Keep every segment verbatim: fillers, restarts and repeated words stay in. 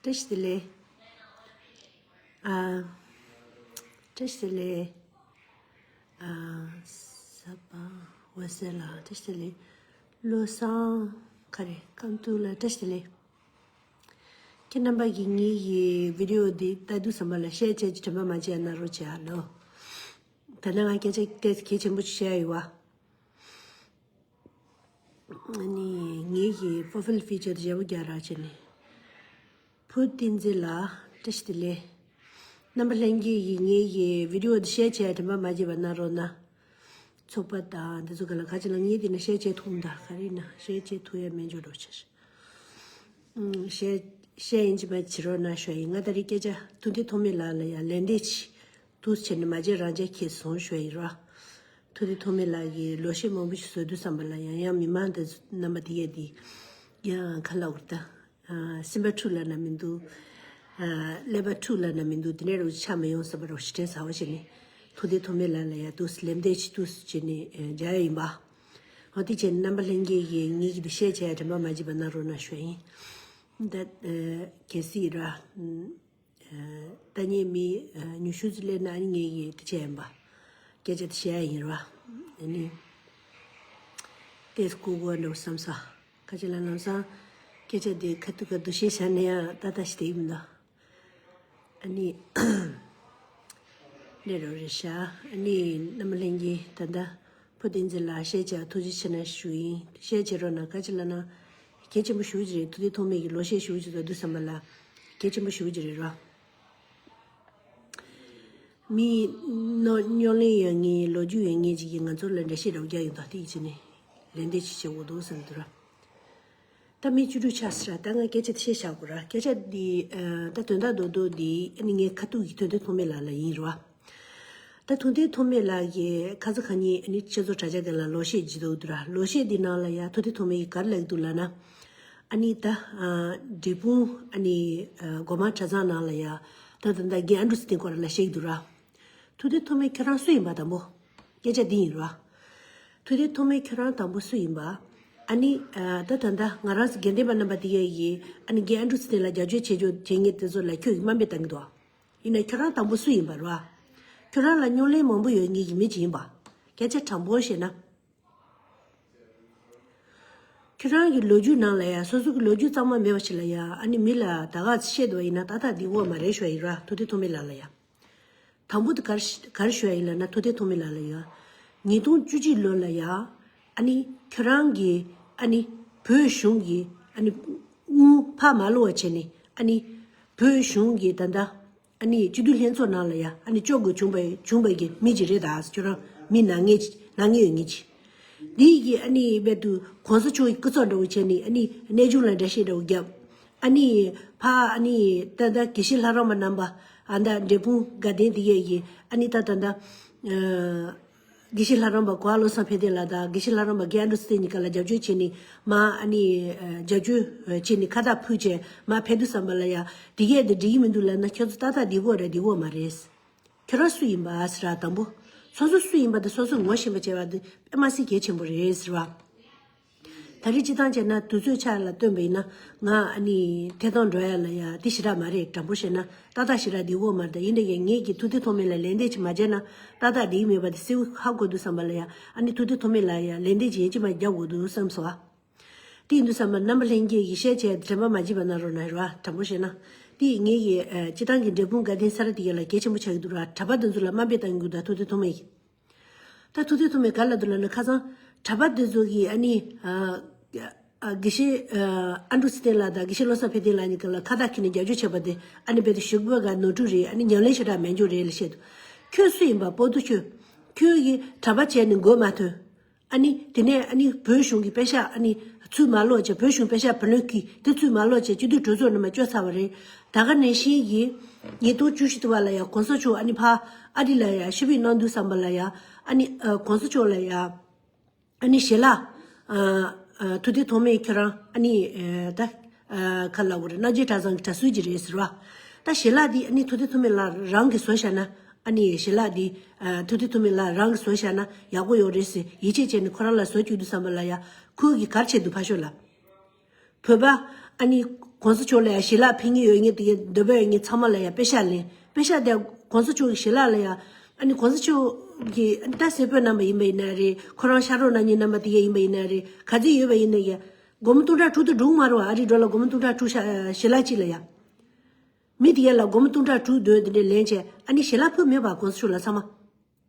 བཀྲ་ཤིས་བདེ་ལེགས། ཨ། བཀྲ་ཤིས་བདེ་ལེགས། ཨ། ས་པ་འོད་ཟེར་ལགས། བཀྲ་ཤིས་བདེ་ལེགས། བློ་བཟང་ག་རེ། ཀམ་ཏུ་ལགས། བཀྲ་ཤིས་བདེ་ལེགས། ཁྱེད་རྣམ་པ་གིས་ངའི་གི་བི་ཌི་ཨོ་འདི་ལྟ་དུས་ཙམ་པ་ལ་ཤེར་བྱས་ཀྱི་དྲན་པ་མ་བརྗེད་གནང་རོགས་བྱས་ཨ་ལོ། ད་ནང་ང་སྐད་ཆ་ཏོག་ཙམ་གལ་ཆེན་པོ་ཞིག་བཤད་ཡོད་པ། ཨ་ནི་ངའི་གི་profile picture དེ་ཞེ་པོ་རྒྱག་རོགས་བྱས་ནས། བུ་བསྟན་འཛིན་ལགས། བཀྲ་ཤིས་བདེ་ལེགས། རྣམ་པ་ལྷན་རྒྱས་ཀྱིས་ངའི་གི་བི་ཌི་ཨོ་འདི་ཤེར་བྱས་དྲན་པ་མ་བརྗེད་པ་གནང་རོགས་གནང་། ཚོགས་པ་དང་འདི་ཚོ་ག་ལ་ག་ཅི་ལ་ངའི་འདི་ན་ཤེར་བྱེད་ཐུབ་མ་ད་ག་རེ་ན་ཤེར་བྱེད་ཐུབ་ཡ་མེད་འཇོག་རོགས་བྱས། ཨུམ། ཤེར་ཤེར་ཡིན་གཅིག་མ་བྱེད་རོགས་གནང་ཞུ་ཡིན། ང་ད་རེས་སྐད་ཆ་ཐུབ་བསྟན་ཐོགས་མེད་ལགས་ལ་ཡ་ལན་འདེབས་ཅིག་ཏུ་བྱས་ནས་མ་བརྗེད་རང་འཇགས་ཁྱེར་སོང་ཞུ་ཡིན་རོགས། ཐུབ་བསྟན་ཐོགས་མེད་ལགས་ཀྱིས་ལོ་ཤས་མང་པོ་ཞིག་བཟོ་དུས་ཙམ་པ་ལ་ཡང་ཡང་མི་མང་འདི་རྣམ་པ་དེ་གས་དེ་ཡང་ག་ལ་འུར་ད། ཨ། སེམས་པ་འཁྲུག་ལབ་ན་མི་འདུག་ཨ། ཀླད་པ་འཁྲུག་ལབ་ན་མི་འདུག་དེ་ནས་རུ་ཆ་མི་ཡོང་བསམ་པ་རུ་ཞིག་དྲན་ཟ་བ་བྱས་ནས་ཐུབ་བསྟན་ཐོགས་མེད་ལགས་ལ་ཡ་ཏུས་ལན་འདེབས་ཅིག་ཏུས་བྱས་ནས་མཇལ་ཡ་ཡིན་པ། འོ་དེ་བྱས་ནས་རྣམ་པ་ལྷན་རྒྱས་ཀྱིས་ངེད་ཀྱི་འདི་ཤེར་བྱས་དྲན་པ་མ་བརྗེད་པ་གནང་རོགས་གནང་ཞུ་ཡིན། ད་ཨ། གལ་སྲིད་ར། ཨ། ལྟ་མཁན་མི་ཨ། ཉུང་ཤོས་ཅིག་སླེབས་ན་ཨ་ནི་ངེད་ཀྱིས་དེ་བྱས་ཡིན་པ། སྐད་ཆ་དེ་བཤད་ཡ་ཡིན་ར། ཨ་ནི། ཏོག་ཙམ་སྐུ་གོ་འགྲོ་བསམ་ས། ཁ་ཅིག་ལ་ལམ་སང་སྐད་ཆ་དེ་ཁ་ཐུག་ག་འདུ་ཤེས་བཞག་ན་ཡང་ཏག་ཏག་ཞིག་དེ་ཡིན་མི་འདུག་ཨ་ནི། ལས་རོགས་རེད་ཤག་ཨ་ནི་རྣམ་པ་ལྷན་རྒྱས་ད་ལྟ་བུ་བསྟན་འཛིན་ལགས་ཤེར་བྱས་ཐུགས་རྗེ་ཆེ་གནང་ཞུ་ཡིན། ཤེར་བྱེད་རོགས་གནང་། ག་ཅི་ལབ་ན། གལ་ཆེན་པོ་ཞེ་པོ་ཅིག་རེད། ཐུབ་བསྟན་ཐོགས་མེད་ཀྱི་ལོ་ཤས་ཞེ་པོ་ཅིག་འགྲོ་དུས་ཙམ་པ་ལ་གལ་ཆེན་པོ་ཞེ་པོ་ཅིག་རེད་རོ། མི་རྣོ་རྙོག་གླེང་ཡོད་མཁན་ལོ་རྒྱུས་ཡོད་མཁན་ཅིག་གིས་ང་ཚོ་ལ་འགྲེལ་བཤད་འདྲ་པོ་རྒྱག་ཡོང་དུས་དེ་ཡིན་ཕྱིན་ནས་ལན་འདེབས་ཅིག་བྱེད་དགོས་འདུག་བསམ་འདུག་ར། ད་མི་བཅུ་དྲུག་ཆགས་ཟེར་ར། ད་ང་སྐད་ཆ་དེ་བཤད་བཞག་དགོས་ར། སྐད་ཆ་འདི་ཨ། ད་དོན་དག་རྡོག་རྡོག་འདི་ཨ་ནི་ངའི་ཁ་ཐུག་གི་ཐུབ་བསྟན་ཐོགས་མེད་ལགས་ལ་ཡིན་ར། ད་ཐུབ་བསྟན་ཐོགས་མེད་ལགས་ཀྱིས་ཁ་སང་ཁ་ཉིན་ཨ་ནི་ཆེད་ཚོགས་དྲ་རྒྱ་དེ་ལ་ལོ་ཤས་བརྗེ་འདུག་འདུག་ར། ལོ་ཤས་འདི་ནང་ལ་ཡ་ཐུབ་བསྟན་ཐོགས་མེད་ཀྱིས་ག་རེ་ལབ་ཀྱི་འདུག་ལབ་ན། ཨ་ནི་ད་ཨ། འབྲས་སྤུངས་ཨ་ནི་ཨ། སྒོ་མང་གྲྭ་ཚང་ནང་ལ་ཡ་ད་ད་ད་རྒན་ཨ་འབྲུག་ཚེ་བརྟན་སྐོར་ལ་བཤད་ཀྱི་འདུག་ར། ཐུབ་བསྟན་ཐོགས་མེད་ཁྱོད་རང་སུ་ཡིན་པ་དང་པོ། སྐད་ཆ་འདི་ཡིན་ར། ཐུབ་བསྟན་ཐོགས་མེད་ཁྱོད་རང་དང་པོ་སུ་ཡིན་པ། ཨ་ནི་ཨ། ད་ད་ད་ང་རང་ཚོ་དགེ་ལྡན་པ་རྣམ་པ་དེ་གས་ཀྱིས་ཨ་ནི་རྒན་ཨ་འབྲུག་ཚེ་བརྟན་ལ་རྒྱབ་སྐྱོར་བྱེད་རྒྱུ་བྱེད་མཁན་དེ་ཚོ་ལ་ཁྱོད་ཀྱིས་དམའ་འབེབས་བཏང་གི་འདུག་ཡིན་ན་ཁྱོད་རང་དང་པོ་སུ་ཡིན་པ་རེད་བ། ཁྱོད་རང་ལ་རྙོག་གླེང་མང་པོ་ཡོད་མཁན་གྱི་མི་ཅིག་ཡིན་པ། སྐད་ཆ་དྲང་པོ་བཤད་ན། ཁྱོད་རང་གི་ལོ་རྒྱུས་ནང་ལ་ཡ་སོ་སོ་གི་ལོ་རྒྱུས་གཙང་མ་མེད་པ་ཞིག་ལ་ཡ་ཨ་ནི་མི་ལ་ད་ག་ཚོད་བཤད་འདུག་བ་ཡིན་ན་ཏག་ཏག་འགྲིག་གི་མ་རེད་ཞུ་ཡ་ཡིན་ར། ཐུབ་བསྟན་ཐོགས་མེད་ལགས་ལ་ཡ། དང་པོ་དེ་ག་རེ་ག་རེ་ཞུ་ཡ་ཡིན་ལབ་ན་ཐུབ་བསྟན་ཐོགས་མེད་ལགས་ལ་ཡ། ཉིས་སྟོང་བཅུ་གཅིག་ལོ་ལ་ཡ། ཨ་ནི་ཁྱོད་རང་གི་ཨ་ནི་བོད་གཞུང་གི་ཨ་ནི་དངུལ་ཕར་མ་སློག་པ་བྱས་ནས་ཨ་ནི་བོད་གཞུང་གི་ད་ལྟ་ཨ་ནི་སྤྱི་འཐུས་ལྷན་ཚོགས་ནང་ལ་ཡ་ཨ་ནི་བཅུག་དགོས་བྱུང་བའི་བྱུང་བའི་གི་མི་ཅིག་རེད་ད། ཁྱོད་རང་མི་ནག་ཉེས་ནག་ཉེས་ཡོད་མཁན་ཅིག་འདི་གི་ཨ་ནི་རྦད་དུ་གོང་ས་མཆོག་གི་སྐུ་ཚབ་འདྲ་བོ་བྱས་ནས་ཨ་ནི་གནས་ཆུང་ལ་འགྲེལ་བཤད་འདྲ་བོ་བརྒྱབ། ཨ་ནི་ཕ་ཨ་ནི་ད་ལྟ་དགེ་བཤེས་ལྷ་རམས་པ་རྣམ་པ་ཨ་ད་འབྲས་སྤུངས་དགའ་ལྡན་དེ་གས་ཀྱི་ཨ་ནི་ད་ད་ད་ཨ། དགེ་བཤེས་ལྷ་རམས་པ་གོ་བ་བློ་བཟང་ཕན་བདེ་ལགས་དང་དགེ་བཤེས་ལྷ་རམས་པ་རྒན་ཨ་འབྲུག་ཚེ་བརྟན་གཉིས་ཀ་ལ་རྒྱབ་སྐྱོར་བྱས་ནས་མ་ཨ་ནི་རྒྱབ་སྐྱོར་བྱས་ནས་ཁ་བཏགས་ཕུལ་བྱས་མ་ཕེབས་དུས་ཙམ་པ་ལ་ཡ་དེ་གས་དེ་འགྲིག་གི་མི་འདུག་ལབ་ན་ཁྱོད་ཚོ་ཏག་ཏག་འགྲིག་གི་རེད་འགྲིག་གི་མ་རེད། ཁྱོད་རང་སུ་ཡིན་པ་ཟེར་ར། དང་པོ་སོ་སོ་སུ་ཡིན་པ་དེ་སོ་སོས་ངོ་ཤེས་པ་བྱས་པ་དེ་དཔེ་མ་སྲིད་གལ་ཆེན་པོ་རེད་ཟེར་བ། ད་རེས་སྤྱི་བཏང་བྱས་ན་དུས་ཚོད་ཆ་ལ་བསྟུན་པ་ཡིན་ན་ང་ཨ་ནི་ཐད་གཏོང་འགྲོ་ཡ་ལ་ཡ་དེ་ཞེ་དྲག་མ་རེད། དྲང་པོ་བཤད་ན་ཏག་ཏག་ཞེ་དྲག་འགྲིག་གི་མ་རེད། ཡིན་ནའི་ངས་ཀྱི་ཐུབ་བསྟན་ཐོགས་མེད་ལ་ལན་འདེབས་ཅིག་མ་བྱས་ན་ཏག་ཏག་འགྲིག་གི་མེད་པ་དེ་གསལ་པོ་ཧ་གོ་དུས་ཙམ་པ་ལ་ཡ་ཨ་ནི་ཐུབ་བསྟན་ཐོགས་མེད་ལ་ཡ་ལན་འདེབས་ཅིག་ཡིན་གཅིག་མ་རྒྱག་དགོས་འདུག་བསམ་སོང་ཨ། དེ་ཡིན་དུས་ཙམ་པ་རྣམ་པ་ལྷན་རྒྱས་ཀྱིས་ཤེར་བྱས་དྲན་པ་མ་བརྗེད་པ་གནང་རོགས་གནང་ར། དྲང་པོ་བཤད་ན་དེ་ངས་ཀྱི་སྤྱི་བཏང་གི་འབྲས་སྤུངས་དགའ་ལྡན་ས་ར་དེ་ག་ལ་གལ་ཆེན་པོ་ཆགས་ཀྱི་འདུག་ར། གྲྭ་པ་དེ་ཚོ་ལ་དམའ་འབེབས་བཏང་གི་འདུག་ད་ཐུབ་བསྟན་ཐོགས་མེད་ཀྱིས། ད་ཐུབ་བསྟན་ཐོགས་མེད་ག་ལ་འདུག་ལབ་ན་ཁ་སང་གྲྭ་པ་འདི་ཚོ་གིས་ཨ་ནི་ཨ་ཨ་དགེ་བཤེས་ཨ་ཨ་འབྲུག་ཚེ་བརྟན་ལགས་དང་དགེ་བཤེས་བློ་བཟང་ཕན་བདེ་ལགས་གཉིས་ཀ་ལ་ཁ་བཏགས་འཁྱེར་ནས་རྒྱབ་སྐྱོར་བྱས་པ་དེ་ཨ་ནི་རྦད་དེ་ཞུགས་པ་ག་ནོར་འཁྲུལ་རེད། ཨ་ནི་ཉམས་ལེན་ཞེ་དྲག་མེད་འཇོག་རེད་ལ་བཤད་འདུག་ཁྱོད་སུ་ཡིན་པ་པོ་ཏོ་ཁྱོད། ཁྱོད་ཀྱིས་གྲྭ་པ་བྱས་ནས་མགོ་མ་ཐོན། ཨ་ནི་དེ་ནས་ཨ་ནི་བོད་གཞུང་གི་པེ་ཤག་ཨ་ནི་ཚུར་མ་སློག་བྱས། བོད་གཞུང་པེ་ཤག་བུ་ལོན་གྱིས་དེ་ཚུར་མ་སློག་བྱས་སྤྱི་འཐུས་གྲོས་ཚོགས་ནང་མ་བསྐྱོད་ཚར་བ་རེད། ད་ག་ནང་བཞིན་གྱི་ཉིས་སྟོང་བཅུ་བཞི་དུ་བ་ལ་ཡང་གོང་ས་མཆོག་ཨ་ནི་ཕ་ཨ་རི་ལ་ཡང་ཕྱིར་འབུད་གནང་དུས་ཙམ་པ་ལ་ཡང་ཨ་ནི་ཨ་གོང་ས་མཆོག་ལ་ཡང་ཨ་ནི་ཞལ་ལག་ཨ་ཨ་ཐུབ་བསྟན་ཐོགས་མེད་ཁྱོད་རང་ཨ་ནི་ཨ་ད་ཨ་ག་ལབ་དགོས་རེད། རྣམ་རྒྱལ་གྲྭ་ཚང་གི་གྲྭ་ཟུར་ཅིག་རེད་ཟེར་བ། ད་ཞལ་ལག་འདི་ཨ་ནི་ཐུབ་བསྟན་ཐོགས་མེད་ལགས་རང་གིས་བཟོས་བཞག་ན། ཨ་ནི་ཞལ་ལག་འདི་ཨ་ཐུབ་བསྟན་ཐོགས་མེད་ལགས་རང་གིས་བཟོས་བཞག་ན་ཡག་པོ་ཡོད་རེད་ཟེར་ཡིད་ཆེས་བྱས་ནས་ཁོ་རང་ལ་བཟོ་བཅུག་དུས་ཙམ་པ་ལ་ཡ་ཁོ་གིས་ག་རེ་བྱས་འདུག་ཕར་ཞོག་ལ། བོད་པ་ཨ་ནི་ གོང་ས་མཆོག་ལ་ཡང་ཞལ་ལག་ཕུལ་མཁན་ཡོད་མཁན་དེ་གའི་འདོད་པ་ཡོད་མཁན་ཚང་མ་ལ་ཡང་པེ་ཤག་ལེན། པེ་ཤག་དེ་གོང་ས་མཆོག་གི་ཞལ་ལག་ལ་ཡང་ཨ་ནི་གོང་ས་མཆོག་གི་ད་སེར་པོའི་རྣམ་པ་ཡིན་པ་ཡིན་ན་རེད། ཁོ་རང་ཕྱག་རོགས་གནང་མཁན་རྣམ་པ་དེ་གའི་ཡིན་པ་ཡིན་ན་རེད། ག་ཚོད་ཡོད་པ་ཡིན་ན་ཡང་སྒོར་མོ་སྟོང་ཕྲག་དྲུག་དང་དྲུག་མ་རེད་བ། ཨ་རིའི་ཌོ་ལར་སྒོར་མོ་སྟོང་ཕྲག་དྲུག་ཤ་ཞལ་ལག་གཅིག་ལ་ཡང་། མི་དེ་གའི་ལ་སྒོར་མོ་སྟོང་ཕྲག་དྲུག་དོན་དེ་འདྲ་ལེན་བྱས་ཨ་ནི་ཞལ་ལག་ཕུལ་མེད་པ་གོང་ས་མཆོག་ལ་ཚང་མ།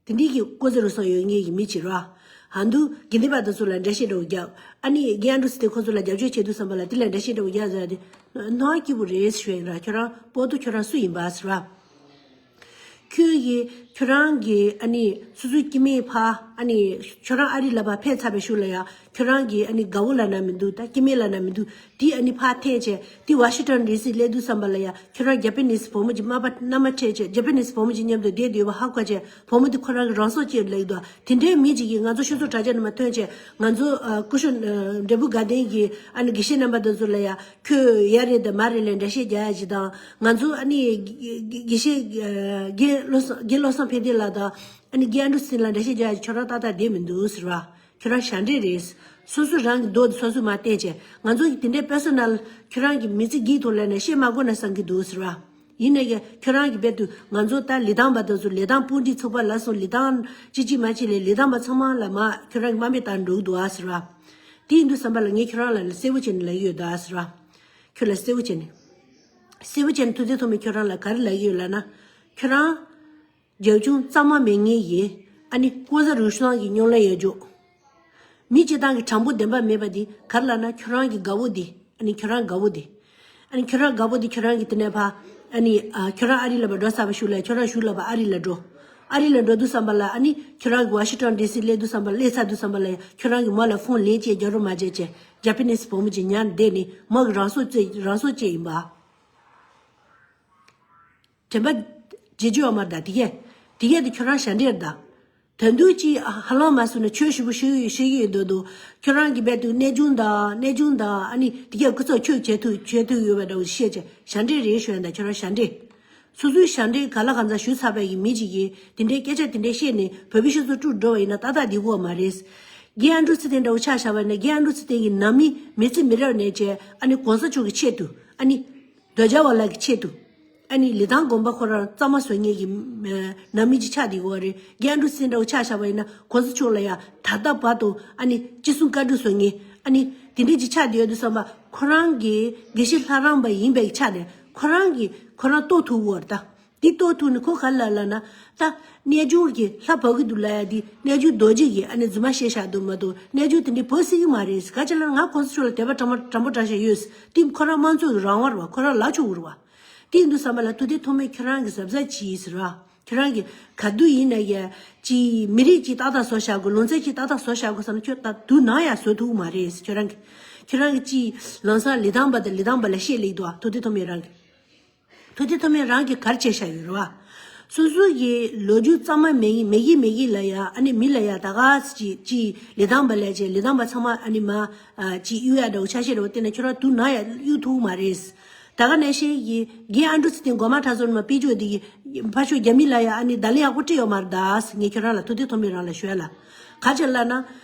དེ་འདྲའི་གི་ལྐོག་ཟ་རུལ་སུངས་ཡོད་མཁན་གྱི་མི་ཅིག་རེད་བ། ཨ་འདུག་དགེ་འདུན་པ་དེ་ཚོ་ལ་འགྲེལ་བཤད་འདྲ་བོ་རྒྱབ། ཨ་ནི་རྒན་ཨན་ཌྲུ་སི་དེ་ཁོ་ཚོ་ལ་རྒྱབ་སྐྱོར་བྱེད་དུས་ཙམ་པ་ལ་དེ་ལ་འགྲེལ་བཤད་འདྲ་བོ་རྒྱག་ཟེར་ཏེ། སྣང་བ་སྐྱིད་པོ་རེད་ཞུ་ཡིན་ར། ཁྱོད་རང་པོ་ཏོ་ཁྱོད་རང་སུ་ཡིན་པ་ཟེར་བ། ཁྱོད་ཀྱིས་ཁྱོད་རང་གི་ཨ་ནི་སོ་སོའི་སྐྱེ་དམན་ཕ་ཨ་ནི་ཁྱོད་རང་ཨ་རི་ལ་ཕར་ཕེབས་ཚར་བའི་ཤུལ་ལ་ཡང་ཁྱོད་རང་གི་ཨ་ནི་དགའ་བོ་ལབ་ན་མི་འདུག་ད་སྐྱེ་དམན་ལབ་ན་མི་འདུག་དེ་ཨ་ནི་ཕར་འཐེན་བྱས་དེ་ཝ་ཤིང་ཊོན་ཌི་སི་སླེབས་དུས་ཙམ་པ་ལ་ཡང་ཁྱོད་རང་ཇ་པ་ནིས་བུ་མོ་གཅིག་མ་པ་མནའ་མ་འཕྲད་བྱས་ཇ་པ་ནིས་བུ་མོ་གཅིག་མཉམ་དུ་བསྡད་ཡོད་པ་ཧ་གོ་བྱས་བུ་མོ་དེ་ཁོ་རང་གི་རང་སྲོག་བཅད་ལེགས་འདུག་དེ་འདྲའི་མི་གཅིག་གིས་ང་ཚོ་སྤྱི་ཚོགས་དྲ་རྒྱ་ནང་མ་ཐོན་བྱས་ང་ཚོ་ཨ་སྐུ་ཞབས་ཨ་འབྲས་བུ་དགའ་ལྡན་གྱི་ཨ་ནི་དགེ་བཤེས་རྣམ་པ་དེ་ཚོ་ལ་ཡང་ཁྱོད་ཡ་རེད་དང་མ་རེད་ལ་འགྲེལ་བཤད་རྒྱག་ཡ་ཅིག་དང་ང་ཚོ་ཨ་ནི་དགེ་དགེ་བཤེས་ཨ་རྒན་བློ་བཟང་རྒན་བློ་བཟང་ཕན་བདེ་ལགས་དང་ཨ་ནི་རྒན་ཨན་ཌྲུ་སི་ལ་འགྲེལ་བཤད་རྒྱག་ཡ་ཅིག་ཁྱོད་རང་ཏག་ཏག་བསྡད་མི་འདུག་ཟེར་བ། ཁྱོད་རང་ཞབས་འདྲེན་རེད། སོ་སོ་རང་གི་མདོག་དེ་སོ་སོས་མ་བསྟན་བྱས་ང་ཚོ་གི་དེ་འདྲའི་པར་སོ་ནལ་ཁྱོད་རང་གི་མི་ཚེ་སྒྱིད་ཐོག་ལ་ནས་བཤད་མ་དགོས་ན་བསམ་གྱི་འདུག་ཟེར་བ། ཡིན་ནའི་ཁྱོད་རང་གི་དཔེ་དུ་ང་ཚོ་ད་ལི་ཐང་པ་དེ་ཚོ་ལི་ཐང་སྤུན་ཀྲིག་ཚོགས་པ་ལ་སོགས་ལི་ཐང་ཅི་ཅི་མ་ཅི་ལས་ལི་ཐང་པ་ཚང་མ་ལ་མ་ཁྱོད་རང་གི་དམའ་འབེབས་བཏང་འགྲོ་གི་འདུག་ཨ་ཟེར་བ། དེ་ཡིན་དུས་བསམ་པ་ལ་ངས་ཁྱོད་རང་ལ་གསལ་པོ་བྱས་ནས་ལབ་ཀྱི་ཡོད་ད་ཟེར་བ། ཁྱོད་ལ་གསལ་པོ་བྱས་ནས། གསལ་པོ་བྱས་ནས་ཐུགས་བརྩེ་ཐོག་མའི་ཁྱོད་རང་ལ་ག་རེ་ལབ་ཀྱི་ཡོད་ལབ་ན། ཁྱོད་རང་རྒྱབ་ལྗོངས་གཙང་མ་མེད་མཁན་ཡིན། ཨ་ནི་ལྐོག་ཟ་རུལ་སུངས་ཀྱི་སྨྱོ་ལས་ཡོད་ཅོག་མི་སྤྱིར་བཏང་གི་དྲང་པོ་བདེན་པ་མེད་པ་འདི་ག་རེ་ལབ་ན་ཁྱོད་རང་གི་དགའ་བོ་འདི། ཨ་ནི་ཁྱོད་རང་དགའ་བོ་འདི། ཨ་ནི་ཁྱོད་རང་དགའ་བོ་འདི་ཁྱོད་རང་གི་དེ་ནས་ཕ། ཨ་ནི་ཨ་ཁྱོད་རང་ཨ་རི་ལ་བ་འགྲོ་ཚར་བ་ཞུ་ལ་ཁྱོད་རང་ཞུ་ལ་བ་ཨ་རི་ལ་འགྲོ། ཨ་རི་ལ་འགྲོ་དུས་ཙམ་པ་ལ་ཨ་ནི་ཁྱོད་རང་གི་ཝ་ཤིང་ཊོན་ཌི་སི་སླེབས་དུས་ཙམ་པ་ལ་སླེབས་ཚར་དུས་ཙམ་པ་ལ་ཁྱོད་རང་གི་མོ་ལ་ཕོན་ལེན་བྱས་རྒྱག་རོགས་མ་བྱས་བྱས་ཇ་པ་ནིས་བུ་མོ་ཅིག་ཉར་བསྡད་ནི་མོ་གི་རང་སྲོག་བཅད་རང་སྲོག་བཅད་ཡིན་པ། དྲན་པ་བརྗེད་རྒྱུ་ཡོད་མ་རེད་ད་དེ་གས། དེ་གས་དེ་ཁྱོད་རང་ཞབས་འདྲེན་རེད་ད། ད་དུང་ཅི་ཧ་ལམ་མ་སོང་ན་ཆོས་ཞུ་བོ་ཞུ་ཡི་ཞུ་ཡི་འདོད་དོ། ཁྱོད་རང་གི་རྦད་དུ་གནས་ཆུང་དང་གནས་ཆུང་དང་ཨ་ནི་དེ་གས་སྐུ་ཚབ་ཆོས་བྱེད་ཐུབ་བྱེད་ཐུབ་ཡོད་པ་འདྲ་བོ་བཤད་ཅེ་ཞབས་འདྲེན་རེད་ཞུ་ཡ་ད་ཁྱོད་རང་ཞབས་འདྲེན། སོ་སོའི་ཞབས་འདྲེན་ག་ལ་གང་འཚམ་ཞུ་ཚར་བའི་གི་མི་ཅིག་གིས་དེ་འདྲའི་སྐད་ཆ་དེ་འདྲའི་བཤད་ནས་བོད་པའི་སྤྱི་ཚོགས་དཀྲུག་འགྲོ་བ་ཡིན་ན་ཏག་ཏག་འདི་གོ་བ་མ་རེད། རྒན་ཨན་ཌྲུ་ཚེ་བརྟན་འདྲ་བོ་ཆ་བཞག་པ་ཡིན་ན་རྒན་ཨན་ཌྲུ་ཚེ་བརྟན་གྱི་ནང་མི་མི་ཚེ་མི་རབས་ནས་ཅེ་ཨ་ནི་གོང་ས་མཆོག་གི་ཆེད་དུ་ཨ་ནི། འདོད་ཆགས་བ་ལ་གི་ཆེད་དུ། ཨ་ནི་ལི་ཐང་དགོན་པ་ཁོ་རང་གཙང་མ་བཟོ་མཁན་གྱི་ནང་མི་ཅིག་ཆགས་བསྡད་ཡོད་རེད། རྒན་ཨན་ཌྲུ་སི་འདྲ་བོ་ཆ་བཞག་པ་ཡིན་ན་གོང་ས་མཆོག་ལ་ཡང་ད་ལྟ་བར་དུ་ཨ་ནི་ཅི་གསུང་བཀའ་སྒྲུབ་བཟོ་མཁན་ཨ་ནི་དེ་འདྲས་ཅིག་ཆགས་བསྡད་ཡོད་དུས་ཙམ་པ་ཁོ་རང་གི་དགེ་བཤེས་ལྷ་རམས་པ་ཡིན་པའི་ཆ་ནས་ཁོ་རང་གི་ཁོ་རང་རྟོགས་ཐུབ་ཡོད་རེད་ད། འདི་རྟོགས་ཐུབ་ནས་ཁོ་ག་ལ་ལབ་ན་ད་གནས་ཆུང་གི་ལྷ་བབས་ཀྱི་འདུག་ལབ་ཡ་འདི་གནས་ཆུང་རྡོ་རྗེ་གི་ཨ་ནི་རྫུན་མ་བཤད་བཞག་འདུག་མ་གཏོགས་གནས་ཆུང་དེ་འདྲས་བབས་སྲིད་ཀྱི་མ་རེད། ག་ཅི་ལབ་ན་ང་གོང་ས་མཆོག་ལ་དད་པ་དྲང་པོ་དྲང་པོ་དྲང་བཞག་ཡོད། དེ་ཁོ་རང་དམངས་གཙོ་གི་རང་དབང་རེད་བ། ཁོ་རང་ལབ་ཆོག་གི་རེད་བ། དེ་ཡིན་དུས་ཙམ་པ་ལ་ཐུགས་བདེ་ཐོགས་མེད་ཁྱོད་རང་གི་གཟབ་གཟབ་གྱིས་ཟེར་བ། ཁྱོད་རང་གི་ག་དུས་ཡིན་ན་ཡ་ཅི་མི་རིགས་ཅིག་ཏག་ཏག་བཟོ་བཞག་དགོས། ལུང་ཚན་ཅིག་ཏག་ཏག་བཟོ་བཞག་དགོས་བསམ་ན་ཁྱོད་ད་དུས་ནམ་ཡང་བཟོ་ཐུབ་ཀྱི་མ་རེད། ཁྱོད་རང་གི་ཁྱོད་རང་གི་ཅི་ལམ་སང་ལི་ཐང་པ་དང་ལི་ཐང་པ་ལ་བཤད་ལེགས་འདུག་ཨ། ཐུགས་བདེ་ཐོགས་མེད་རང་གི་ཐུགས་བདེ་ཐོགས་མེད་རང་གིས་ག་རེ་བྱས་བཞག་ཡོད་རེད་བ། སོ་སོ་གི་ལོ་རྒྱུས་གཙང་མ་མེད་མེད་གི་མེད་གི་ལ་ཡ་ཨ་ནི་མི་ལ་ཡ་ད་ག་ཅི་ཅི་ལི་ཐང་པ་ལས་ཅི་ལི་ཐང་པ་ཚང་མ་ཨ་ནི་མ་ཅི་གཡུག་ཡ་འདྲ་བོ་ཆ་ཤས་འདྲ་བོ་བསྟན་ན་ཁྱོད་རང་དུས་ནམ་ཡ་གཡུག་ཐུབ་མ་རེད། ད་ག་ནང་བཞིན་གི་རྒན་ཨན་ཌྲུ་ཚེ་བརྟན་འགོ་མ་ཁྲ་ཚོ་ནི་མ་པི་ཅོ་དེ་གི་ཕ་ཤོ་རྒྱ་མི་ལ་ཡ་ཨ་ནི་བརྡ་ལན་ཡག་པོ་སྤྲད་ཡོད་མ་རེད་ད། ངས་ཁྱོད་རང་ལ་ཐུགས་བདེ་ཐོགས་མེད་རང་ལ་ཞུ་ཡ་ལ་ག་ཅི་ལབ་ན།